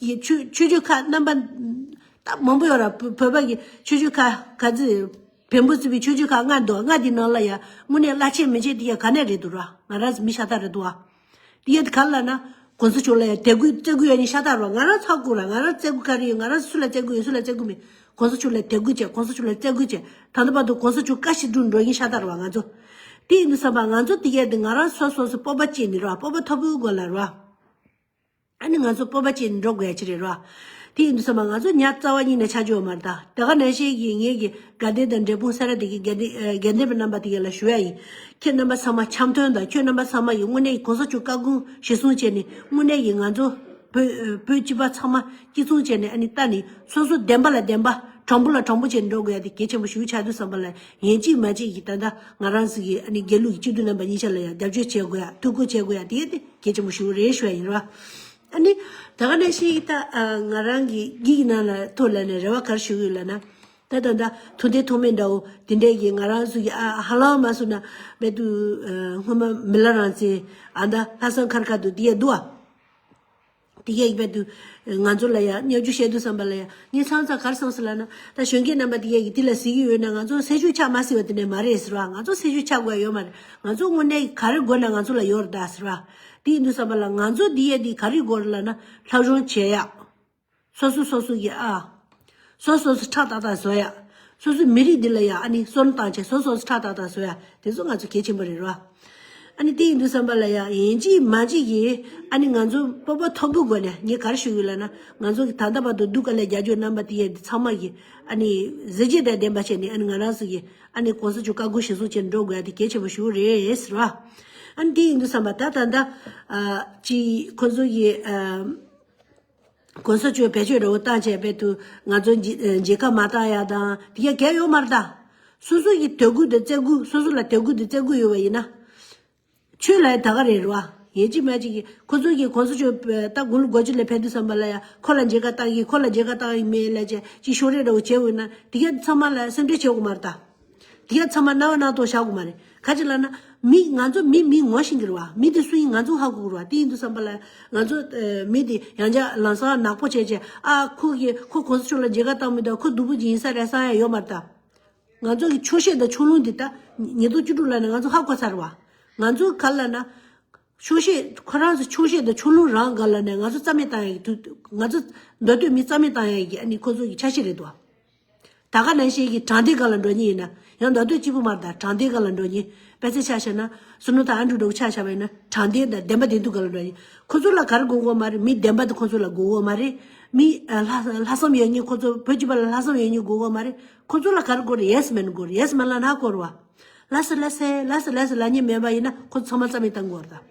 ཡི་ཆོས་ཆོས་བརྒྱུད་ཁག་རྣམ་པ་ད་མང་པོ་ཡོད་ར། བོད་པ་གི་ཆོས་བརྒྱུད་ཁག་ག་ཚོད་བོན་པོ་བརྩི་བའི་ཆོས་བརྒྱུད་ཁག་ལྔ་འདུག་ལྔ་དེ་ནང་ལ་ཡ་དངོས་གནས་བླ་ཆེན་མི་ཆེན་དེ་ཡ་ག་ནས་རེད་འདུག་ར། ང་རང་ཚོ་མི་ཤ་སྟག་རེད་འདུག་ཨ། དེ་ཡ་དེ་ག་ལ་ན་གོང་ས་མཆོག་ལ་ཡ་དད་གུས་བརྩི་གུས་ཡ་ནི་ཤ་སྟག་ར། ང་རང་ཚ་གུ་ར་ང་རང་བརྩི་གུ་ག་རེ་ཡོད། ང་རང་སུ་ལ་བརྩི་གུ་ཡོད་སུ་ལ་བརྩི་གུ་མེད། གོང་ས་མཆོག་ལ་དད་གུས་བྱས། གོང་ས་མཆོག་ལ་བརྩི་གུས་བྱས། ད་ལྟ་བར་དུ་གོང་ས་མཆོག་བཀའ་ཞིག་སྒྲུབ་འགྲོ་ཡིན་ཤ་སྟག་ར་བ་ང་ཚོ། དེ་ཡིན་དུས་བསམ་པ་ང་ཚོ་དེ་ཡ་དེ་ང་རང་སོ་སོ་སོ་སྤོབས་པ་བསྐྱེད་ནི་ར་སྤོབས་པ་མཐོ་པོའི་སྒོ་ལ་ར། ཨ་ནི་ང་ཚོ་སྤོབས་པ་བསྐྱེད་ནས་འགྲོ་དགོས་ཡ་ཅིག་རེད་ར། དེ་ཡིན་དུས་ཙམ་པ་ང་ཚོ་ཉག་རྩ་བ་ཉིད་ནས་ཆགས་རྒྱུ་ཡོད་མ་རེད་ད། དེ་ག་ནང་བཞིན་གྱི་ངེད་ཀྱི་དགའ་ལྡན་དང་འབྲས་སྤུངས་ས་ར་དེ་གི་དགའ་ལྡན་ཨ་དགའ་ལྡན་པ་རྣམ་པ་དེ་ག་ལ་ཞུ་ཡ་ཡིན། ཁྱེད་རྣམ་པ་ཚང་མ་འཆམ་མཐུན་དང་ཁྱེད་རྣམ་པ་ཚང་མ་ཡི་དངོས་གནས་ཀྱི་གོང་ས་མཆོག་བཀའ་དགོངས་གཞིར་བཟུང་བྱས་ནས་དངོས་གནས་ཀྱི་ང་ཚོ་བོད་ཨ་བོད་སྤྱི་པ་ཚང་མ་གཅིག་མཚུངས་བྱས་ནས་ཨ་ནི་ལྟ་ནས་སོ་སོ་བདེན་པ་ལ་བདེན་པ་དྲང་པོ་ལ་དྲང་པོ་བྱས་ནས་འགྲོ་དགོས་ཡ་དེ་གལ་ཆེན་པོ་ཞིག་ཆགས་དུས་ཙམ་པ་ལ་ཡིན་གཅིག་མ་གཅིག་གི་ད་ལྟ་ང་རང་ཚོ་གི་ཨ་ནི་དགེ་ལུགས་ཀྱི་སྤྱི་འཐུས་རྣམ་པ་གཉིས་ཆ་ལ་ཡ་རྒྱབ་སྐྱོར་བྱེད་དགོས་ཡ་ཐུགས་ཁུར་བྱེད་དགོས་ཡ་དེ་ཡ་དེ་གལ་ཆེན་པོ་ཞིག་རེད་ཞུ་ཡ་ཡིན་ར། ཨ་ནི། ད་ག་ནང་བཞིན་ད་ང་རང་གི་སྒེར་གྱི་ནང་ལ་ཐོག་ལ་ནས་རེ་བ་ག་རེ་ཞུ་གི་ཡོད་ལབ་ན། ད་ད་ད་ཐུགས་འདོད་ཐུགས་སྨོན་འདྲ་བོ་དེ་འདྲས་ཀྱི་ང་རང་ཚོ་གི་ཨ་ཧ་ལམ་མ་སོང་ན་རྦད་དུ་སྔོན་མ་མི་ལ་རང་བཙན་ཨ་ད་ལྷ་ས་མཁར་ཁ་དུ་དེ་ཡ་འདུག་ཨ། དེ་གས་རྦད་དུ་ང་ཚོ་ལ་ཡ་བརྙས་བཅོས་བཤད་དུས་ཙམ་པ་ལ་ཡ་ངས་ཚང་ཚང་ག་རེ་བསམ་སོང་ལབ་ན། ད་གཞོན་སྐྱེས་རྣམ་པ་དེ་གས་ཀྱི་དེ་ལ་གཟིགས་ཀྱི་ཡོད་ན་ང་ཚོ་སེམས་ཤུགས་ཆག་མ་སྲིད་པ་དེ་འདྲས་མ་རེད་ཟེར་བ། ང་ཚོ་སེམས་ཤུགས་ཆག་དགོས་ཡ་ཡོད་མ་རེད། ང་ཚོ་དངོས་གནས་ག་རེ་དགོས་ན་ང་ཚོ་ལ་ཡོད་རེད་ད་ཟེར་བ། དེ་ཡིན་དུས་ཙམ་པ་ལ་ང་ཚོ་འདི་ཡས་འདི་ག་རེ་དགོས་རེད་ལབ་ན་སློབ་སྦྱོང་བྱེད་ཡག་སོ་སོ་སོ་སོ་གི་ཨ། སོ་སོ་སོ་ཁྲག་ཏག་ཏག་བཟོ་ཡག་སོ་སོའི་མི་རིགས་འདི་ལ་ཡ་ཨ་ནི་བསམ་བློ་བཏང་བྱས་སོ་སོ་སོ་ཁྲག་ཏག་ཏག་བཟོ་ཡག་དེ་ཚོ་ང་ཚོ་གལ་ཆེན་པོ་རེད་རོ། ཨ་ནི་དེ་ཡིན་དུས་ཙམ་པ་ལ་ཡ་ཡིན་གཅིག་མིན་གཅིག་གིས་ཨ་ནི་ང་ཚོ་སྤོབས་པ་མཐོན་པོའི་སྒོ་ནས་ངས་ག་རེ་ཞུ་གི་ཡོད་ལབ་ན་ང་ཚོ་གི་ད་ལྟ་བར་དུ་སྡུག་དཀའ་ལས་རྒྱག་རྒྱུ་རྣམ་པ་དེ་ཡས་འདི་ཚང་མ་གི་ཨ་ནི་གཟི་བརྗིད་དང་ལྡན་པ་བྱས་ནས་ཨ་ནི་ང་རང་ཚོ་གི་ཨ་ནི་གོང་ས་མཆོག་བཀའ་དགོངས་གཞིར་བཟུང་བྱས་ནས་འགྲོ་དགོས་ཡ་དེ་གལ་ཆེན་པོ་ཞིག་རེད་ཟེར་བ། ཨ་ནི་དེ་ཡིན་དུས་ཙམ་པ་ད་ད་ལྟ་ཨ་ཅི་ཁོ་ཚོ་གི་ཨ། གོང་ས་མཆོག་བེད་སྤྱོད་འདྲ་བོ་བཏང་བྱས་བེད་དུ་ང་ཚོ་མཇལ་ཁ་མ་བཏང་ཡ་དང་དེ་ག་གལ་ཡོད་མ་རེད་ད། སོ་སོ་ཡི་དད་གུས་དང་བརྩི་གུས་སོ་སོ་ལ་དད་གུས་དང་བརྩི་གུས་ཡོད་པ་ཡིན་ན། ཆོས་ལ་ད་ག་རེད་རོ། ཡིན་གཅིག་མིན་གཅིག་གིས་ཁོ་ཚོ་གིས་གོང་ས་མཆོག་ད་དགུང་ལོ་དགུ་བཅུ་ལ་ཕེབས་དུས་ཙམ་པ་ལ་ཡ་ཁོ་ལ་མཇལ་ཁ་བཏང་གི་ཁོ་ལ་མཇལ་ཁ་བཏང་གི་མེད་ལབ་བྱས་ཅིག་ཤོག་རེ་འདྲ་བོ་བྱས་འོས་ན་དེ་ག་ཚང་མ་ལ་སེམས་ཁྲལ་བྱེད་དགོས་མ་རེད་ད། དེ་ག་ཚང་མ་རྣ་བ་ནང་དོག་བཞག་དགོས་མ་རེད། ག་ཅི་ལབ་ན། མི་ང་ཚོ་མི་མི་ངོ་ཤེས་ཀྱི་རེད་བ། མི་དེ་སུ་ཡིན་ང་ཚོ་ཧ་གོ་གི་རེད་བ། དེ་ཡིན་དུས་ཙམ་པ་ལ་ང་ཚོ་ཨ་མི་དེ་ཡང་བསྐྱར་ལམ་སང་ནག་པོ་བྱས་བྱས་ཨ་ཁོ་གིས་ཁོ་གོང་ས་མཆོག་ལ་མཇལ་ཁ་བཏང་མི་འདུག་ཁོ་སྡུག་པོ་ཅིག་ཡིན་ས་རེད་བསམ་ཡ་ཡོད་མ་རེད་ད། ང་ཚོ་གི་ཆོག་ཤེས་དང་ཕྱོགས་ལྷུང་འདི་ད་ཉིས་སྟོང་བཅུ་དྲུག་ལ་ནས་ང་ཚོ་ཧ་གོ་ཚར་བ། ང་ཚོ་ག་ལ་ན། ཆོག་ཤེས་ཁོ་རང་ཚོ་ཆོག་ཤེས་དང་ཕྱོགས་ལྷུང་རང་ག་ལ་ནས་ང་ཚོ་རྩ་མེད་བཏང་ཡ་གི་དུས་ང་ཚོ་མདོ་སྟོད་མི་རྩ་མེད་བཏང་ཡ་གི་ཨ་ནི་ཁོ་ཚོ་གི་འཆར་གཞི་རེད་དོ། ད་ག་ནང་བཞིན་གྱི་དྲང་བདེན་སྒང་ལ་འགྲོ་མཁན་ཡིན་ན་ཡང་མདོ་སྟོད་གཅིག་པུ་མ་རེད་ད། དྲང་བདེན་སྒང་ལ་འགྲོ་མཁན་དཔེ་ཆ་ཆ་བཞག་ན་བསོད་ནམས་དང་ཨ་འབྲུག་འདྲ་བོ་ཆ་བཞག་པ་ཡིན་ན་དྲང་བདེན་དང་བདེན་པ་བདེན་མཐུན་སྒང་ལ་འགྲོ་མཁན་ཁོ་ཚོ་ལ་ག་རེ་དགོས་དགོས་མ་རེད། མི་བདེན་པ་དེ་ཁོ་ཚོ་ལ་དགོས་དགོས་མ་རེད། མི་ཨ་ལྷག་ལྷག་བསམ་ཡོད་མཁན་ཁོ་ཚོ་བོད་སྤྱི་པ་ལ་ལྷག་བསམ་ཡོད་མཁན་དགོས་དགོས་མ་རེད། ཁོ་ཚོ་ལ་ག་རེ་དགོས་རེད། ཡེ་སི་མེན་དགོས་རེད། ཡེ་སི་མེན་ལ་ན་དགོས་རེད་བ། ལ་སི་ལ་སི་ལ་སི་ལ་སི་ལབ་མཁན་མེད་པ་ཡིན་ན་ཁོ་ཚོ་ཚང་མ་རྩ་མེད་བཏང་དགོས་རེད་ད།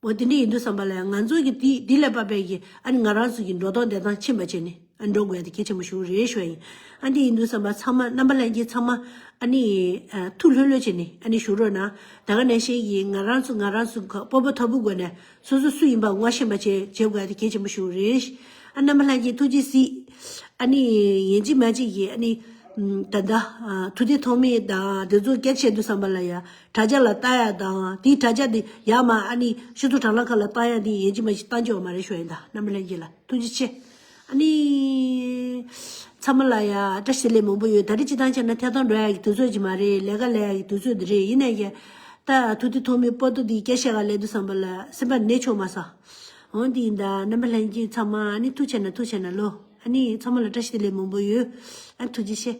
འོ་དེ་འདྲ་ཡིན་དུས་ཙམ་པ་ལ་ང་ཚོ་གི་དེ་དེ་ལས་པ་པའི་གི་ཨ་ནི་ང་རང་ཚོ་གི་འགྲོ་སྟངས་བསྡད་སྟངས་ཕྱིན་པ་བྱས་ནས་ཨ་འགྲོ་དགོས་ཡ་དེ་གལ་ཆེན་པོ་ཞིག་རེད་ཞུ་ཡ་ཡིན། ཨ་འདི་ཡིན་དུས་ཙམ་པ་ཚང་མ་རྣམ་པ་ལྷན་རྒྱས་ཚང་མ་ཨ་ནི་ཨ་ཐུགས་ལྷོད་ལྷོད་བྱས་ནས་ཨ་ནི་བཞུགས་རོགས་གནང་། ད་ག་ནང་བཞིན་གྱི་ང་རང་ཚོ་ང་རང་ཚོ་ག་སྤོབས་པ་མཐོ་པོ་སྒོ་ནས་སོ་སོ་སུ་ཡིན་པ་ངོ་ཤེས་པ་བྱེད་བྱེད་དགོས་ཡ་དེ་གལ་ཆེན་པོ་ཞིག་རེད། ཨ་རྣམ་པ་ལྷན་རྒྱས་ཐུགས་རྗེ་གཟིགས། ཨ་ནི་ཡིན་གཅིག་མིན་གཅིག་གི་ཨ་ནི་ད་ལྟ་ཐུགས་བདེ་ཐོགས་མེད་དང་དེ་ཚོ་སྐད་ཆ་བཤད་དུས་ཙམ་པ་ལ་ཡ། དྲ་རྒྱ་ལ་ལྟ་ཡ་དང་དེའི་དྲ་རྒྱ་དེ་ཡར་མར་ཨ་ནི་སྤྱི་ཚོགས་དྲ་ལམ་ཁག་ལ་བཏང་ཡ་དེ་ཡིན་གཅིག་མིན་གཅིག་བཏང་ཆོག་མ་རེད་ཞུ་ཡ་ཡིན་ད། རྣམ་པ་ལྷན་རྒྱས་ལ་ཐུགས་རྗེ་ཆེ། ཨ་ནི། ཚང་མ་ལ་ཡ་བཀྲ་ཤིས་བདེ་ལེགས་མང་པོ་ཡོད། ད་རེས་སྤྱི་བཏང་བྱས་ན་ཐད་གཏོང་འགྲོ་ཡ་གི་དུས་ཚོད་ཅིག་མ་རེད། ལས་ཀ་ལས་ཡ་གི་དུས་ཚོད་དེ་རེད། ཡིན་ནའི་ཀྱང་ད་ཐུགས་བདེ་ཐོགས་མེད་པོ་ཏོ་དེ་སྐད་བཤད་ག་སླེབས་དུས་ཙམ་པ་ལ་སེམས་པ་ནས་ཆོག་མ་སོང་། འོན་ཏེ་ཡིན་ད་རྣམ་པ་ལྷན་རྒྱས་ཚང་མ་ཨ་ནི་ཐུགས་ཆེ་ན་ལོ། ཨ་ནི་ཚང་མ་ལ་བཀྲ་ཤིས་བདེ་ལེགས་མང་པོ་ཡོད། ཨ་ཐུགས་རྗེ་ཆེ།